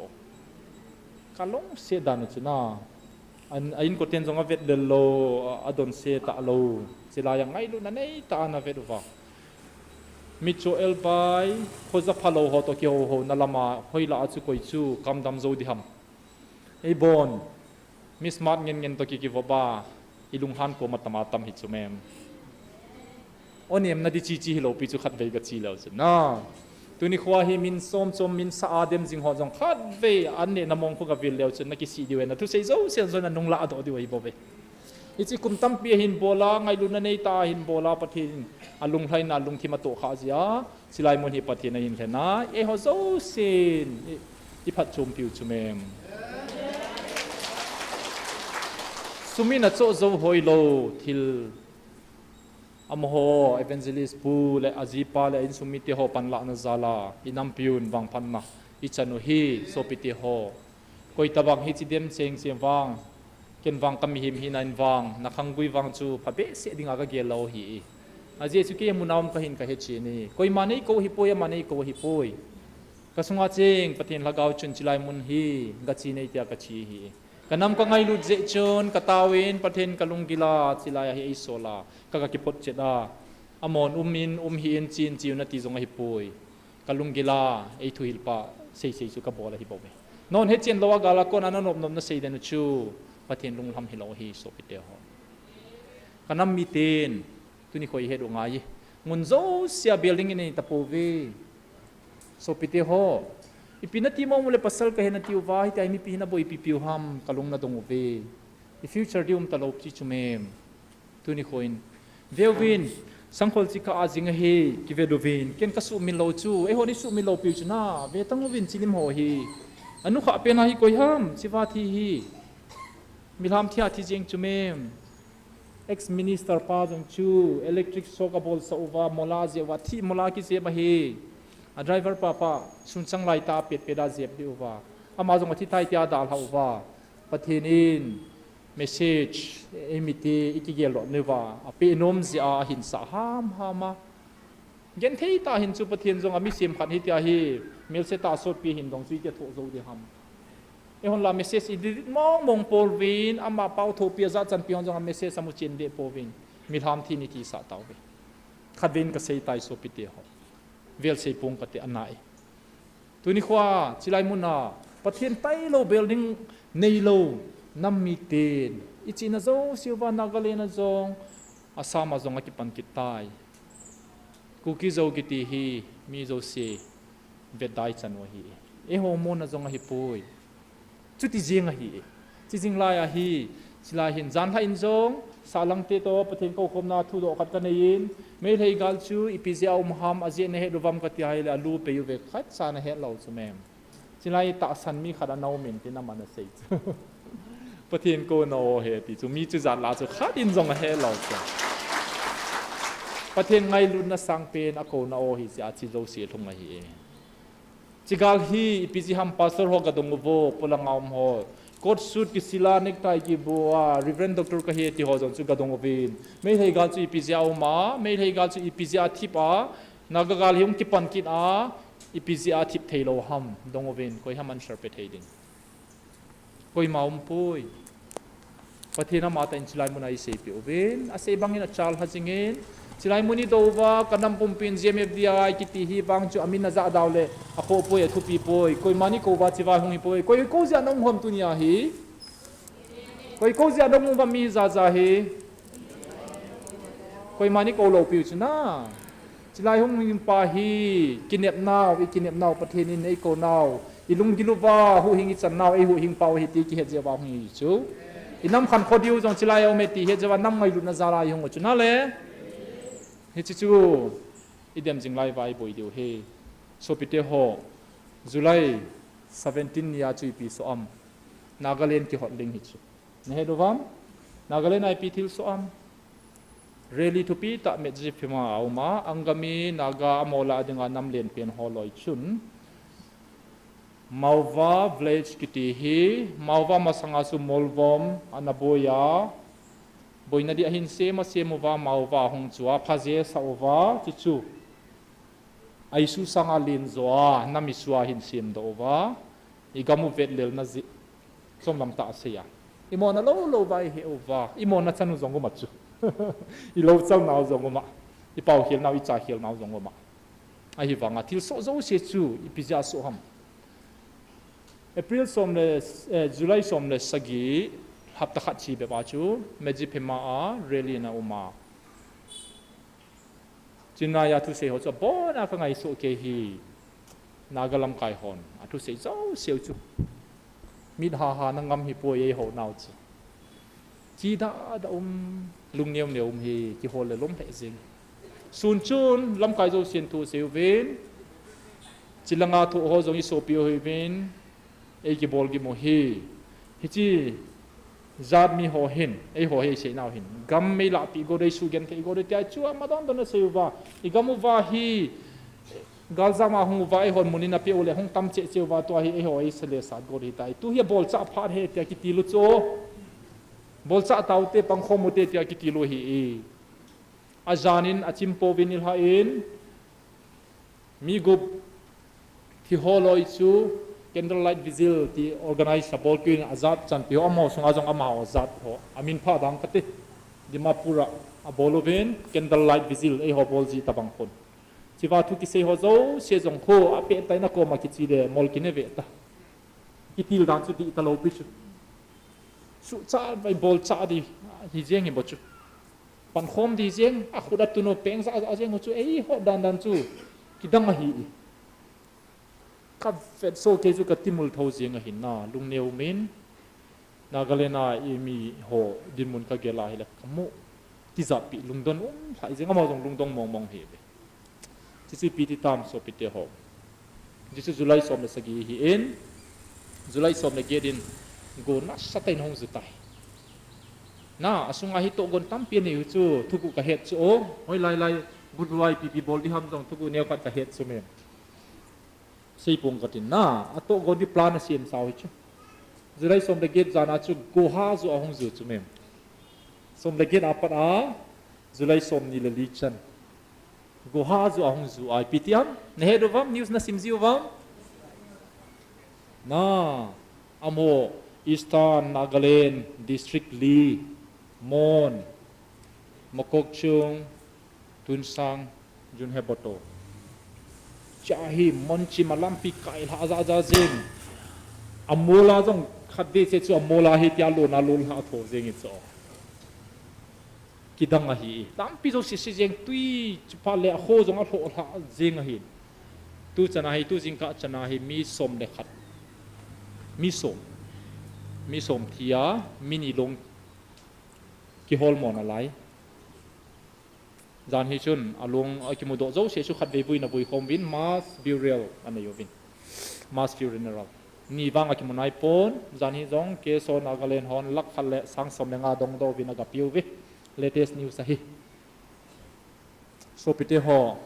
Ka lungset dan u chuna. An, a inkoten jong avet lel lou, a, adonse talou. Chilai a ngailutna neitah a ana vet uva. Mitcho elbai, khoja phalou ho to kihouhou na lama, hoilah a chu koi chu, kamdam jou diham. Eibon, mi smart ngen ngen to ki kivop a, ilunghan koma tam a tam hi chu mem. O nem na di chi chi hilou pi chu khatvei ka chi leu chu. Na, tuni khoa hi min som chom min sa a dem jing ho jong khatvei an neh na mong khu ka vil leu chu na kisih diu e na thusei jouse jong na nung lah doh diu ahi bou ve. Hichi kum tampi ahin bol a, ngailutna neitah a ahin bol a, Pathen in alunglhaina, alungthim atoh kha jia, chilai mun hi Pathen ahin lhen a, eiho jousen i, i phatchompiu chu mem. Sum in achoh jou hoilou thil. Amaho, evangelist pu le ajipa le a insung mite ho panlahna jal a, i nampiu in vangphatna i chan u hi, sopite ho. Koi tabang hichi dem cheng cheng vang, ken vang ka mihem hina in vang, na khanggui vang chu phabehseh dinga ka gel lou hi. Ajeh chu kei mun a um ka hin ka hechen e. Koima nei kou hipoi, ama nei kou hipoi. Ka sunga cheng Pathen lhagao chun chilai mun hi, ka chi nei tia ka chi hi. Ka nam ka ngailut jeh chun, ka taovin Pathen ka lunggil a, chilai a hi eisol a, ka, ka kiphotchet a. Amahon um in, um hih in, chi in, chi un ati jong ahipoi. Ka lunggil a, eithuhil pa, sei sei chu ka bol ahi bou ve. Nahon hechen lou a gal a kon a na nop nop na sei den u chu, Pathen lunglham hilou ahi sopite ho. Ka nam miten, tuni khoi het u ngai. Ngun jousea building in nei tapouve. Sopite ho. Ipi nati mong u le pasal ka he nati uva, hitia hi mipi hin aboipi piu ham, ka lung na dong uve. I future di um talou pi chu mem. Tuni khoin. Veuvin, sangkhol chi kha a jing ahi, kivet uvin. Ken ka sumil lou chu, eihon i sumil lou piu chu na, ve tang uvin chilim ho hi. Anu kha pen a hi koi ham, chiva thi hi. Milham thi a thi jeng chu mem. Ex-minister pa jong chu electric shock abolsah uva, mola jeh uva, thi mola kijep ahi. A driver pa pa, sunchang lai ta pet pet a jep deh uva. Ama jong athi tai tia dalha uva. Pathen in message, eimite, i kigel lou uva. Apeh nom jeh a ahin sah ham ham a. Genthei tah hin chu Pathen jong a mi sem khat hitia hi, melse tah sotpi hin dong chu itia thoh jou ding ham. Eihon la message i delete mong mong pouvin, ama pao thopi a jachanpi hon jong a message amu chen deh pouvin, milham thi ni ti sah tauve. Khatvei in ka sei tai sopite ho. Vel sei pong kate anai. Tuni khoa, chilai mun a, Pathen tailou building neilou, nam miten, i chihna jouse uva Nagaland a jong, Assam a jong akipan kit tai. Kuki Zo kiti hi, mi jouse, vetdai chan u ahi. Eiho mona jong ahipoi. Chuti jeng ahi. Chi jing lai ahi, chilai hin janhi in jong, sahlangte to, Pathen koukhomna thudoh khat ka nei in, Meitei gal chu ipi jeh a um ham, ajeh na het uvam kati ahile, alu pei uve khat cha na het lou chu mem. Chilai tahsan mi khat ana um in tin aman asei chu. Pathen kouna o ahi ti chu, mi chu jat la chu khat in jong ahe lou chu. Pathen ngailutna sangpen akouna o ahi jeh a chi jouse lhung ahi. Chi gal hi, ipi jeh ham pastor ho ka dong uvo, polanga um ho. Coat suit kisila, necktie kibua, Reverend Doctor ka hi ti ho jong chu ka dong uvin. Meitei gal chu ipi jeh a um a, Meitei gal chu ipi jeh a thip a, Naga gal hi hung kipan kit a, ipi jeh a thip thei lou ham, dong uvin, koi ham answer pe thei ding. Koima umpoi. Pathen amatah in chilai mun a i seipeh uvin, asei bangin achal ha jingin, Chilai mun idou uva, kanam pumpin G M F D I kiti hi vang chu amin ajah dau le, akhoh poi, athupi poi, koima ni kou uva chivai hung hi poi, koi kou jeh a nahung ham tunia hi. Koi kou jeh a nahung uva mi jaja hi. Koima ni kou lou piu chu na. Chilai hung hing pa hi, kinep nau, i kinep nau, Pathen in eikou nau. I lunggil uva, huhhing i chan nau, ei huhhing pau hi ti kihet jeh uva hung hi chu. I nam khankho diu jong chilai a um e ti het jeh uva nam ngailutna jal a i hung u chu na le. Hiche chu, i dem jing lai uva i boi diu hi. Sopite ho, July seventeen ni a chu ipi soh am. Nagaland kihot ding hi chu. Nahet uvam, Nagaland a ipi thil soh am. Rally thupi tah Medziphema a um a, Angami Naga Amola dinga nam lenpen ho loi chun. Mauva village kiti hi, Mauva masanga chu Molvom ana boi a, boina di ahin sem a sem uva, Mauva ahung chu a, phaje sa uva, chuchu. Aisu sanga len jo a, nam isu a hin sem doh uva, i gam u vetlelna jeh, chomlam tah a sei a. I mona lou lou uva, i he uva, i mona chan u jong um a chu. I lou chal nau jong um a, i pau khel nau, i cha khel nau jong um a. Ahivanga thil soh jouse chu ipi jeh a soh ham. April som le, eh, July som le sagi, hapta khat chi bep a chu, Medziphema a rally na um a. Chunai a thusei ho chu abon a ka ngai soh kei hi, Naga lamkai hon a thusei jouse u chu. Mit ha ha na ngam hi poi ei ho nau chu. Chi da da um, lung neo neo um hi, kihol le lom lheh jing. Sun chun lamkai jousen thusei uvin, chilanga thu ho jong i sopi u hi uvin, ei kibol gim u hi. Hichi jat mi ho hin, ei ho hi ei sei nau hin. Gam mei lahpi go dei, su gen thei go dei, tia chu ama don don a sei uva. I gam uva hi, Galjam a hung uva, eihon mun in apeh u le hung tam cheh cheh uva, tua hi eiho ei sele sat got hitai. Tu hi abolchah phat hi tia kitil u chu. Bolchah taute, pangkhom ute tia kitil u hi e. Ajan in achim pouvin ilha in, mi gup thi ho loi chu candlelight vigil ti organize abolpeh in ajat chanpi ho, amaho sunga jong amaho jat ho. Amin pha dang kati. Dimapur a abol uvin candlelight vigil eiho bol ji tabang khun. Chiva thu kisei ho jouse jong khu apeh tai na koma kichi le mol kine ve ta. Kitil dan chu dih talou pi chu. Suhchah vai bolchah di hi jeng hi bo chu. Pankhom di jeng, akhut atun u peng ja ja jeng u chu eiho dan dan chu kidang ahi. Ka vet soh kei chu ka timul tho jeng ahin na, lungneo min. Nagaland a i mi ho dinmun ka gel a hile ka mu tijat pi lungdon um lhai jeng, amaho jong lungdong mong mong hi ve. Chuchu ipi ti tam sopite ho. Chuchu July som le sagi hi in, July som le get in go nasatah in hung ju tai. Na, asunga hi tohgon tampi anei u chu, thuguh ka het chu o, hoilai lai, buduai pipi bol di ham jong thuguh neo khat ka het chu mem. Seipong katin na, atohgon di plan asem sao hi chu. July som le get jan a chu Goha ju ahung ju chu mem. Som le get apat a, July som ni le li chan. Goha ju ahung ju a ipi ti am. Nahet uvam, news nasim ji uvam. Na, amaho Eastern Nagaland District li, Mon, Mokokchung, Tuensang, Junheboto. Cha hi Mon chima lampi kai lha ja ja jeng. Amola jong khat ve che chu amola hi tia lona lon lha tho jeng i cho. Kidang ahi. Lampi jouse se jeng, tui chu pha le akho jong alho lha jeng ahi. Tu chana hi, tu jingkah chana hi mi som le khat. Mi som. Mi som thi a, mi ni long kihol mo nalai. Jan hi chun, along, akimudoh jouse chu khatvei vuina vui khom uvin, mass burial anei uvin. Mass funeral. Ni vang akimu nai pon, jan hi jong, K S O Nagaland hon, lakh khat le sang som le nga dongdoh uvin agape uve. Latest news ahi. Sopite ho,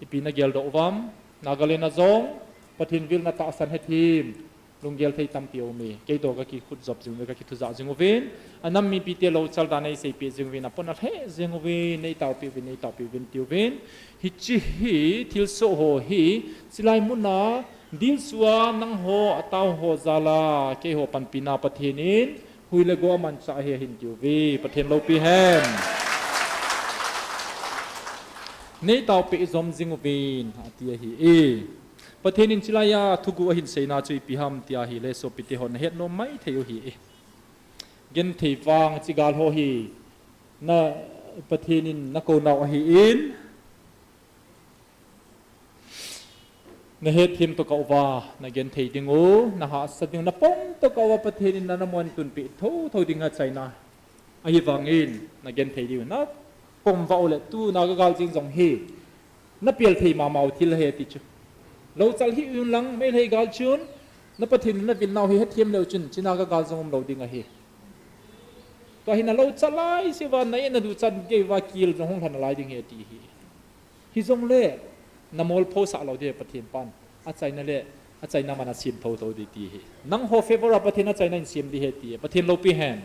ipi nageldoh uvam, Nagaland a jong, Pathen vilna tahsan hethem, lunggel thei tampi aume, kei toh kakikhut jop jing uve, kakithu jah jing uvin, anam mipite louchal dan eiseipeh jing uvin, apon alheh jing uvin, neitaopeh uvin, neitaopeh uvin, ti uvin. Hiche hi, thilsoh ho hi, chilai muna, dilsua, nangho, atao ho jal a, keiho panpina Pathen in, hui le go amanchah ahi ahin tiuve, Pathen loupi hen. Neitao peh jom jing uvin, ati ahi e. Pathen in chilai a thuguh ahin seina chu ipi ham tia ahile, sopite ho nahet nom maithei u ahi e. Genthei vang chigal ho hi na Pathen in nakou nau ahin, nahet them tokah uva, nagenthei ding u, nahahsa ding u, napom tokah uva Pathen in nana mun tunpeh thotho ding achaina. Ahivangin, nagenthei ding u, napom vah u le tu naga gal jing jong hi, napel thei mama u thil ahi ti chu. Louchal hih un lang, Meitei gal chun, na Pathen in navil nau hi hethem leu chun, chuna ga gal jong umlou ding ahi. Tua hi nalouchal lai seuva, na-eh naduchat geiuva kil jong hung lha nalai ding ahi ti hi. Hijongle, namol phosah lou ding Pathen pan. Achaina le, achaina man asem thotho ding ti hi. Nangho favor a Pathen achaina in sem ding ahi ti. Pathen loupi hen.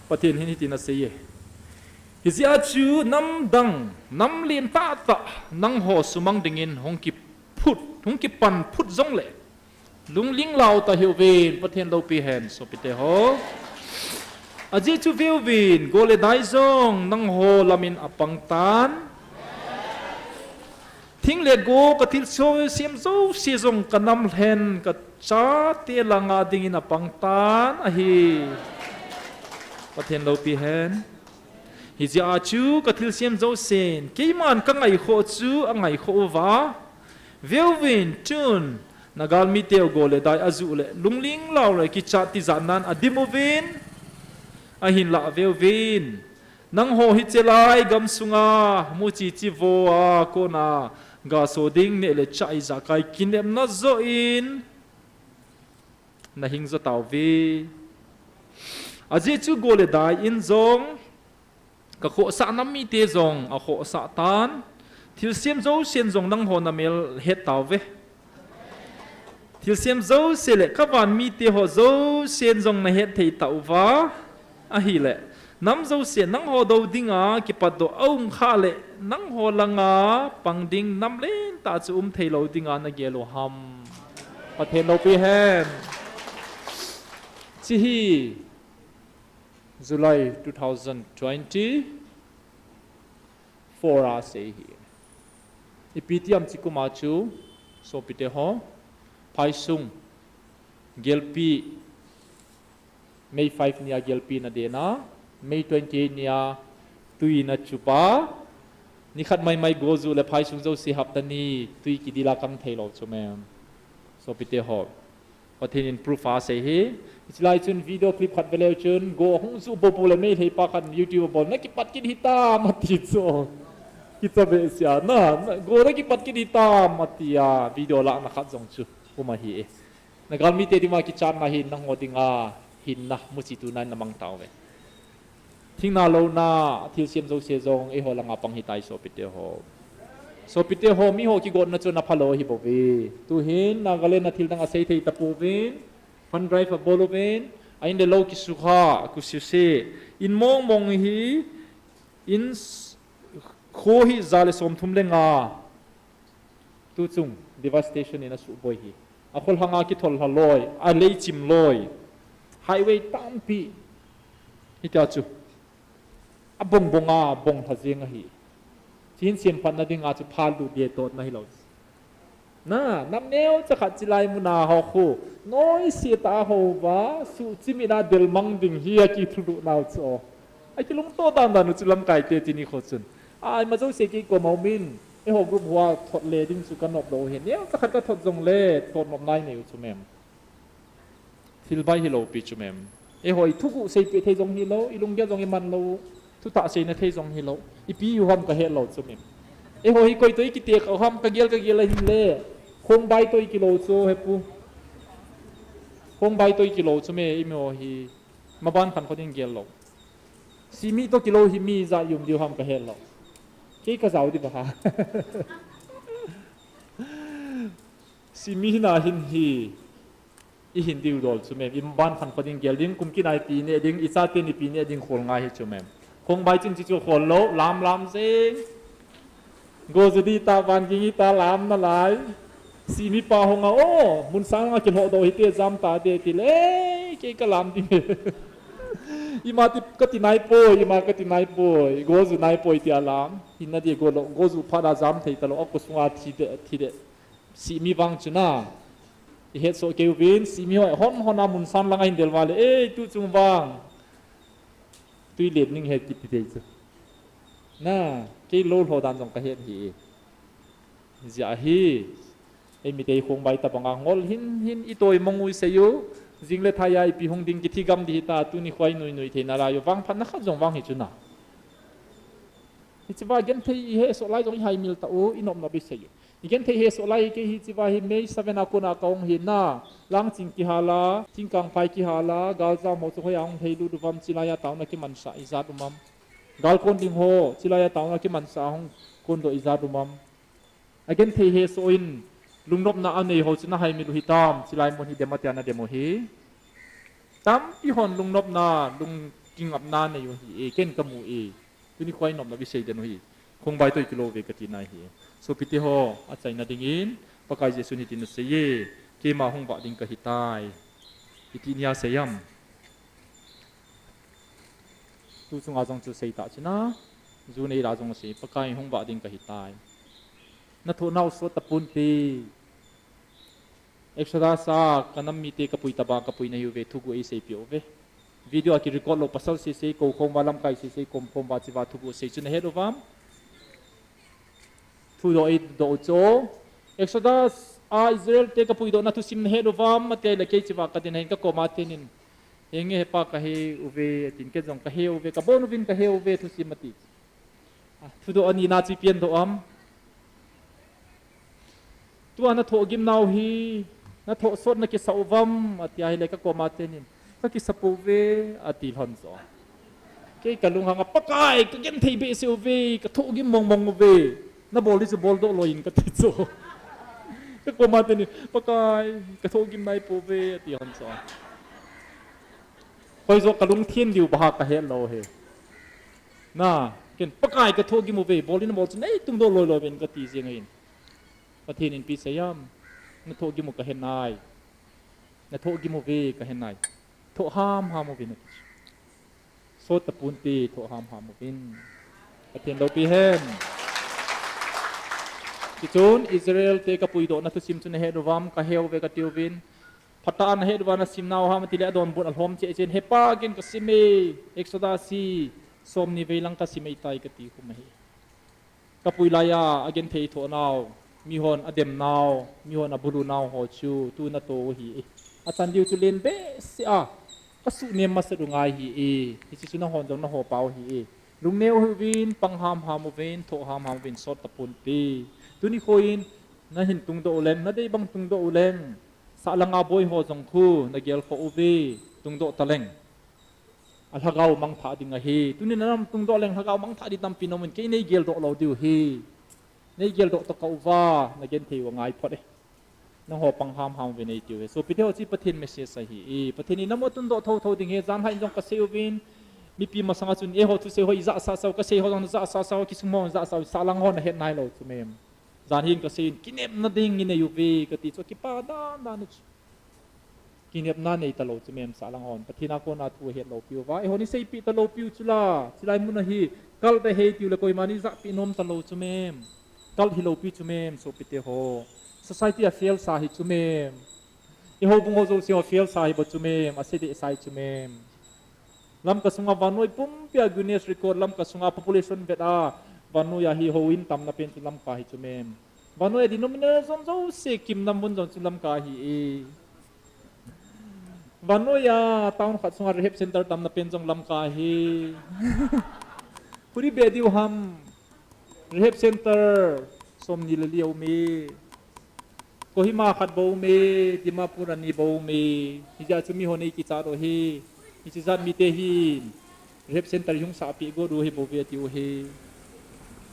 Pathen hin hitin asei e. Hijeh a chu namdang, nam lentah tah, nangho sumang dingin hung kiphut, hung kipan phut jongle, lungling lau tah hih uvin, Pathen loupi hen, sopite ho. Ajeh chu veuvin, go le dai jong nangho lamin apang tan. Thing le go kathilsem jouse jong kanam lhen kachate langa dingin apang tan ahi. Pathen loupi hen. Hijeh a chu kathilsem jousen keiman kangaikhoh chu angaikhoh uva. Veuvin chun, nagalmi teu go le dai ajuh le, lungling lau le kichat tijat nan adim uvin. Ahinlah veuvin, nangho hiche lai gamsunga muchi chivoa kona gaso ding neh le chah ijakai kinepna joh in nahing jo tauve. Ajeh chu go le dai in jong kakhohsah nam mite jong akhohsah tan. Thilsem jousen jong nangho namel het tauve. Thilsem jouse le kavan mite ho jousen jong nahet thei tauva. Ahile, nam jousen nangho dou dinga kipatdoh aum khah le, nangho langa pang ding nam lentah chu um theilou dinga nagel u ham? Pathen loupi hen. Hiche hi July two thousand twenty-four a asei hi. Ipi ti ham hiche kum a chu, sopite ho, phaisung gelpi, May five nia gelpi nadena, May twenty-eight nia tui nachupa, nikhat maimai go juh le phaisung jouse hapta ni tui kidila kang theilou chu mem, sopite ho. Pathen in proof asei hi. Hiche lai chun video clip khat veleu chun, go hung juh bobo le Meitei pa khat YouTube a bol, nakipat kit hitam ati chu. Kicha behseh a, na, na, go nakipat kit hitam atia, video lahna khat jong chu um ahi e. Nagalmite dinga kichatna hin, nangho dinga hinna muchi tunan namang tauve. Thingna louna, thilsem jouse jong eiho langa pang hitai sopite ho. Sopite ho, miho kigotna chu naphalou ahibouve. Tuhin Nagaland a thildang asei thei tapouvin, fund drive abol uvin, a in le lou kisukha, kususe, in mong mong hi, in s-, kho hi ja le somthum le nga. Tuchung devastation in asuhboi hi. Akholhanga kithollha loi, aleichim loi. Highway tampi. Hitia chu. Abong bonga, bonglha jeng ahi. Hiche hin semphatna dinga chu phalut ding totna hilou. Na, nam neocha khat chilai muna ho khu. Noise tah a houva, suhchimit a delmang ding hi akithulhuh nau chu. Akilungto dandan u chu lamkaite chini kho chun. Ai, ima jouse kei koma umin, eiho group hoa thot le ding chu kanop lou ahin. Neocha khat kathot jongle, thot nopna inei u chu mem. Thil bai hilou pi chu mem. Eiho ithuguh seipeh thei jong hilou, ilunggel jong iman lou, thutah seina thei jong hilou. Ipi ihiu ham kahet lou chu mem. Eiho hi koi toh ikitekah u ham kagel kagel ahinle. Khongbai toh ikilou chu hepu. Khongbai toh ikilou chu me, eiho hi. Maban khankho ding gel lou. Simi toh kilou hi mi ijat i um diu ham kahet lou. Kei kajao diu ahi. Simi hina hin hi. Ihin diu dol chu mem. Imaban khankho ding gel ding, kum kit a ipi neh ding, ichaten ipi neh ding khol ngai hi chu mem. Khongbai ching chu chu khol lou, lam lam jeng. Go ju ding ta, van ging hita, lam nalai. Simi pa hung a, o, mun sanga kilhohdoh hite, jam tate tile, kei kalam ding. Ima ti kati naipoi, ima kati naipoi, goju naipoi ti alam. Hinna di golo, goju phat a jam thei talou, akosunga thi de, thi de. Simi vang chuna. Ihet soh kei uvin, simi hoi, hon hon a mun san langa hin del vale, ei, tu chung vang. Tui let ning he kiti thei chu. Na, kei lou lou dan jong kahet hi. Jia hi, ei mite khong bai tabanga ngol hin hin itoi mong ui seiyu, jing le thaiya ipi hung ding kithi gam di hita, tuni khoi nui nui theina laiyu, vang phatna khat jong vang hi chuna. Hichiva genthei ihesoh lai jong ihaimil tau, inopnop iseiyu. Igenthei hesoh lai kei hichiva hi May seven a kona kahung hina, langching kihala, thingkang phai kihala, galjam ho chu hoiya hung thei lut uvam, chilaiya taona kimansa ijat umam. Gal kon ding ho, chilaiya taona kimansa hung kondoh ijat umam. Agenthei hesoh in, lungnopna anei ho chu nahaimil u hitam, chilai mun hi dem atia nadem u hi. Tampi hon lungnopna, lungkingapna nei u hi e, ken kamu e. Tuni khoi nopna visei den u hi. Khongbai toh kilou ve kati nai hi. Sopite ho, achaina dingin, Pakai Jesun hitin asei e, keima hung vah ding kahitai. Iti nia seiam. Tu chunga jong chu seita china, ju neila jong asei, Pakai hung vah ding kahitai. Nathoh nau sot tapon te. Exodus a kanam mite kapui taba kapui nahiuve, thugu eiseipeh uve. Video a kirecord lou pasal sese, kou khom uva lamkai sese, kom khom uva chiva thugu sei chu nahet uvam. Thudoh eidoh u chu. Exodus a Israel te kapuidohna thusim nahet uvam, atia le kei chiva kadin ahin kakoma tenin. Henge hepa kahe uve, atin kei jong kahe uve, kabon uvin kahe uve, thusim ati. Ah, thudoh anina chu ipi adoh am. Tua nathoh gim nau hi, nathoh sot nakisah uvam, atia hile kakoma tenin. Kakisah pouve, ati lhon jo. Kei kalunghang a Pakai, kagenthei behseh uve, kathoh gim mong mong uve. Nabol di chu boldoh loi in kati chu. Kakoma tenin, Pakai, kathoh gim nai pouve, ati lhon jo. Hoijo kalungthin diu baha kahet lou hi. Na, ken Pakai kathoh gim uve, bol in bol chu nei tungdoh loi loi uvin kati jeng ahin. Pathen in ipi asei am, nathoh gim u kahe nai. Nathoh gim uve kahe nai. Thoh ham ham uvin ati. Sot tapon te thoh ham ham uvin. Pathen loupi hen. Tichun Israel te kapuidohna thusim chu nahet uvam, kahe uve kati uvin. Phatah a nahet uva nasim nau ham atile adonbut alhom cheh cheh in, hepa ken kasim e, Exodus hi somni vei lang kasim e tai kati khum ahi. Kapui laiya agenthei thoh nau, mihon adem nau, mihon abulu nau ho chu tu natoh u ahi e. Achan diu chu len behseh a, kasuhnem masat u ngai ahi e. Hiche chu nahon jong naho pau ahi e. Lungneo hih uvin, pang ham ham uvin, thoh ham ham uvin, sot tapon te. Tuni khoin nahin tungdoh uleng, nadei bang tungdoh uleng. Sahlanga boi ho jong khu nagel khoh uve, tungdoh taleng. Alhagao mangthah ding ahi. Tuni nanam tungdoh leng lhagao mangthah ding tampi naum in, kei neigeldoh lou diu ahi. Neigeldoh tokah uva, nagenthei u angai phot e. Nangho pang ham ham uvin eitiu ahi. Sopite ho, hiche Pathen message ahi e. Pathen in namo tungdoh thotho ding ahi, jan lhah in jong kasei uvin. Mipi masanga chun eiho thusei ho ijahsah sao, kasei ho jong najahsah sao, kisum ho najahsah sao, sahlang ho nahet nailou chu mem. Jan hin kasei in, kinepna ding inei uve, kati chu kipa dan dan u chu. Kinepna nei talou chu mem sahlang hon. Pathen a kona thu ahet loupi uva. Eihon iseipeh talou piu chu la. Chulai mun a hi, cult ahi tiu le koiman ijahpeh nom talou chu mem. Cult hilou piu chu mem, sopite ho. Society a fail sa hi chu mem. Eiho bung ho jouse ho fail sa hi bou chu mem, ase deh sa hi chu mem. Lamka sunga vannoi pumpia Guinness Record, Lamka sunga population vet a vannoi a hi houin tamna pen chu Lamka hi chu mem. Vannoi a denomination jouse kimna mun jong chu Lamka hi e. Vannoi a town khat sunga rehab center tamna pen jong Lamka hi. Huri be diu ham. Rehab center somni le li aum e. Kohima khat bou aum e, Dimapur ani bou aum e. Hijeh chun mihon eikichat u ahi. Hiche jat mite hin rehab center ihung sahpeh got u ahi bouve atiu ahi.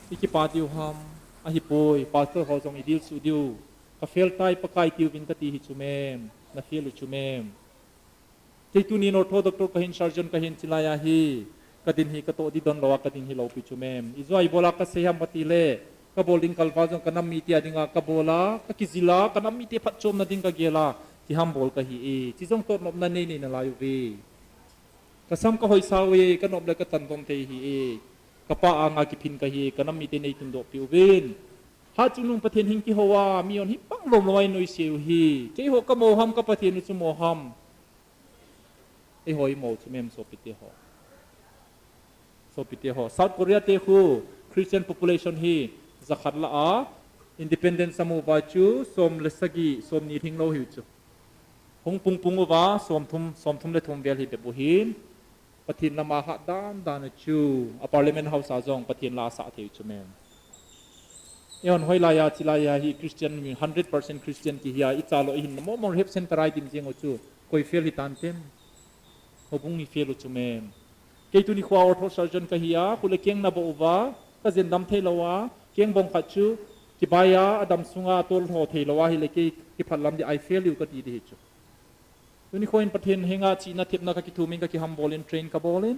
Ikipa diu ham, ahipoi, pastor ho jong idil suh diu. Ka fail tai Pakai tiuvin kati hi chu mem, na fail u chu mem. Kei tunin ortho doctor kahin, surgeon kahin, chulai a hi kadin hi katoh di donlou a kadin hilou pi chu mem. Ijeh a ibola kasei ham ati le, kabol ding kalval jong kanam mite a dinga kabol a, kakijil a, kanam mite phatchomna ding kagel a, ti ham bol kahi e. Chi jong totnopna nei nei nalai uve. Kasam kahoisa uve, kanop le katan dom thei hi e. Kapa anga kiphin kahi e, kanam mite neitundoh peh uvin. Hatchungnung Pathen hing kihou a, mi hon hibang lom lom a einoise u hi. Keiho kamo ham, ka Pathen u chu mo ham. Eiho imo chu mem sopite ho. Sopite ho. South Korea te khu Christian population hi jakhat lah a, independence amu uva chu som le sagi, somni lhinglou hiu chu. Hung pungpung uva, somthum, somthum le thum vel hi bep u hin, Pathen lama hat dan dan u chu, a Parliament House a jong Pathen la asah thei u chu mem. Eihon hoilai a, chilai a hi Christian mi, hundred percent Christian kihi a, icha lou ihin na mo mo rehab center a idim jeng u chu, koi fail hitan tem. Houbung hi fail u chu mem. Kei tuni khoa ortho surgeon kahi a, khu le keng nabou uva, kajen dam thei lou a, keng bong khat chu, kibai a, adam sunga, atol ho thei lou a, hile kei kiphat lam di, I fail u kati di hi chu. Tuni khoin Pathen henga chihna thepna kakithumin kakihambol in train kabol in.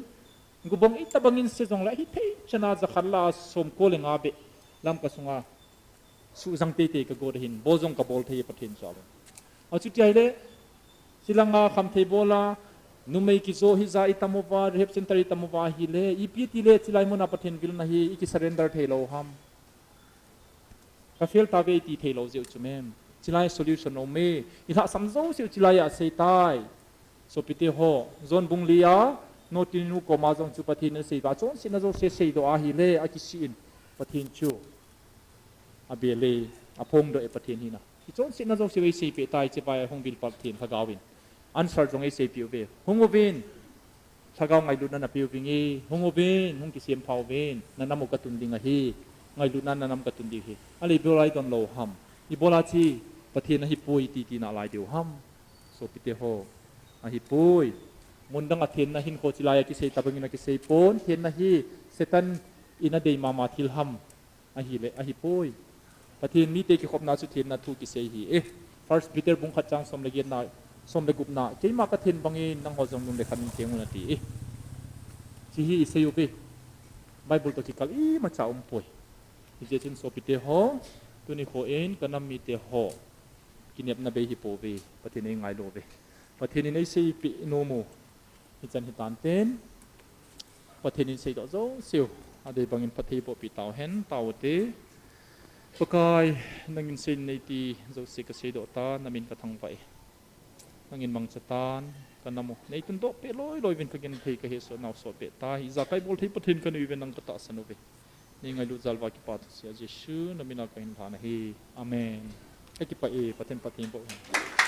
Gubong itobangin se jongle hithei chana jakhat lah a somko le nga beh Lamka sunga suhjang teitei kagot ahin, bol jong kabol thei Pathen chu alo. Achuti ahile, chilanga khamthei bol a, numei kijo hija itam uva, rehab center itam uva ahile, ipi tile chilai muna Pathen vilna hi ikisurrender thei lou ham. Ka fail tave iti thei lou jeh u chu mem. Chilai solution aume. Ilhahsam jouseu chilai a asei tai. Sopite ho, John bung li a, Notinu koma jong chu Pathen in asei uva, chonsetna jouse seidoh ahile, akisih in Pathen chu abel e, aphongdoh e Pathen hina. Ichonsetna jouse eiseipeh tai, hiche vai a hung vil Pathen Lhagao in answer jong eiseipeh uve. Hung uvin, Lhagao ngailutna napeh uvinge, hung uvin, hung kisempha uvin, nanam u katun ding ahi, ngailutna nanam katun ding ahi. Ale ibola idon lou ham? Ibola hiche Pathen ahipoi iti tina lai diu ham? Sopite ho, ahipoi. Mun dang a thenna hinkho chilai a kisei tobangin akisei pon, thenna hi Satan in adei mama thil ham? Ahile, ahipoi. Pathen mite kikhopna chu thenna thu kisei ahi e. First Peter bung khat chang som le getna, som le gupna, keima kathen bangin nangho jong nung le khan in theng un ati e. Hiche hi isei uve. Bible toh kikal imacha umpoi. Hijeh chun sopite ho, tuni khoin kanam mite ho kinepna bei hipouve, Pathen in eingailou uve. Pathen in eiseipeh nom u hichan hitan ten, Pathen in seidoh jouseu adei bangin phatthei bohpeh tauhen, taovute. Pakai, nangin seiyin neiti jouse kaseidoh tan, namin kathangvah e. Nangin mangcha tan, kanam u neitundoh peh loi loi uvin, kagenthei kahesoh nau sot beh tai. Ijakai bol thei Pathen kanei uve, nang katahsan uve. Neingailut jal uva kipathu seiya Jesu namin a kahin lhan ahi. Amen. Kakipah e, Pathen phatthei boh hen.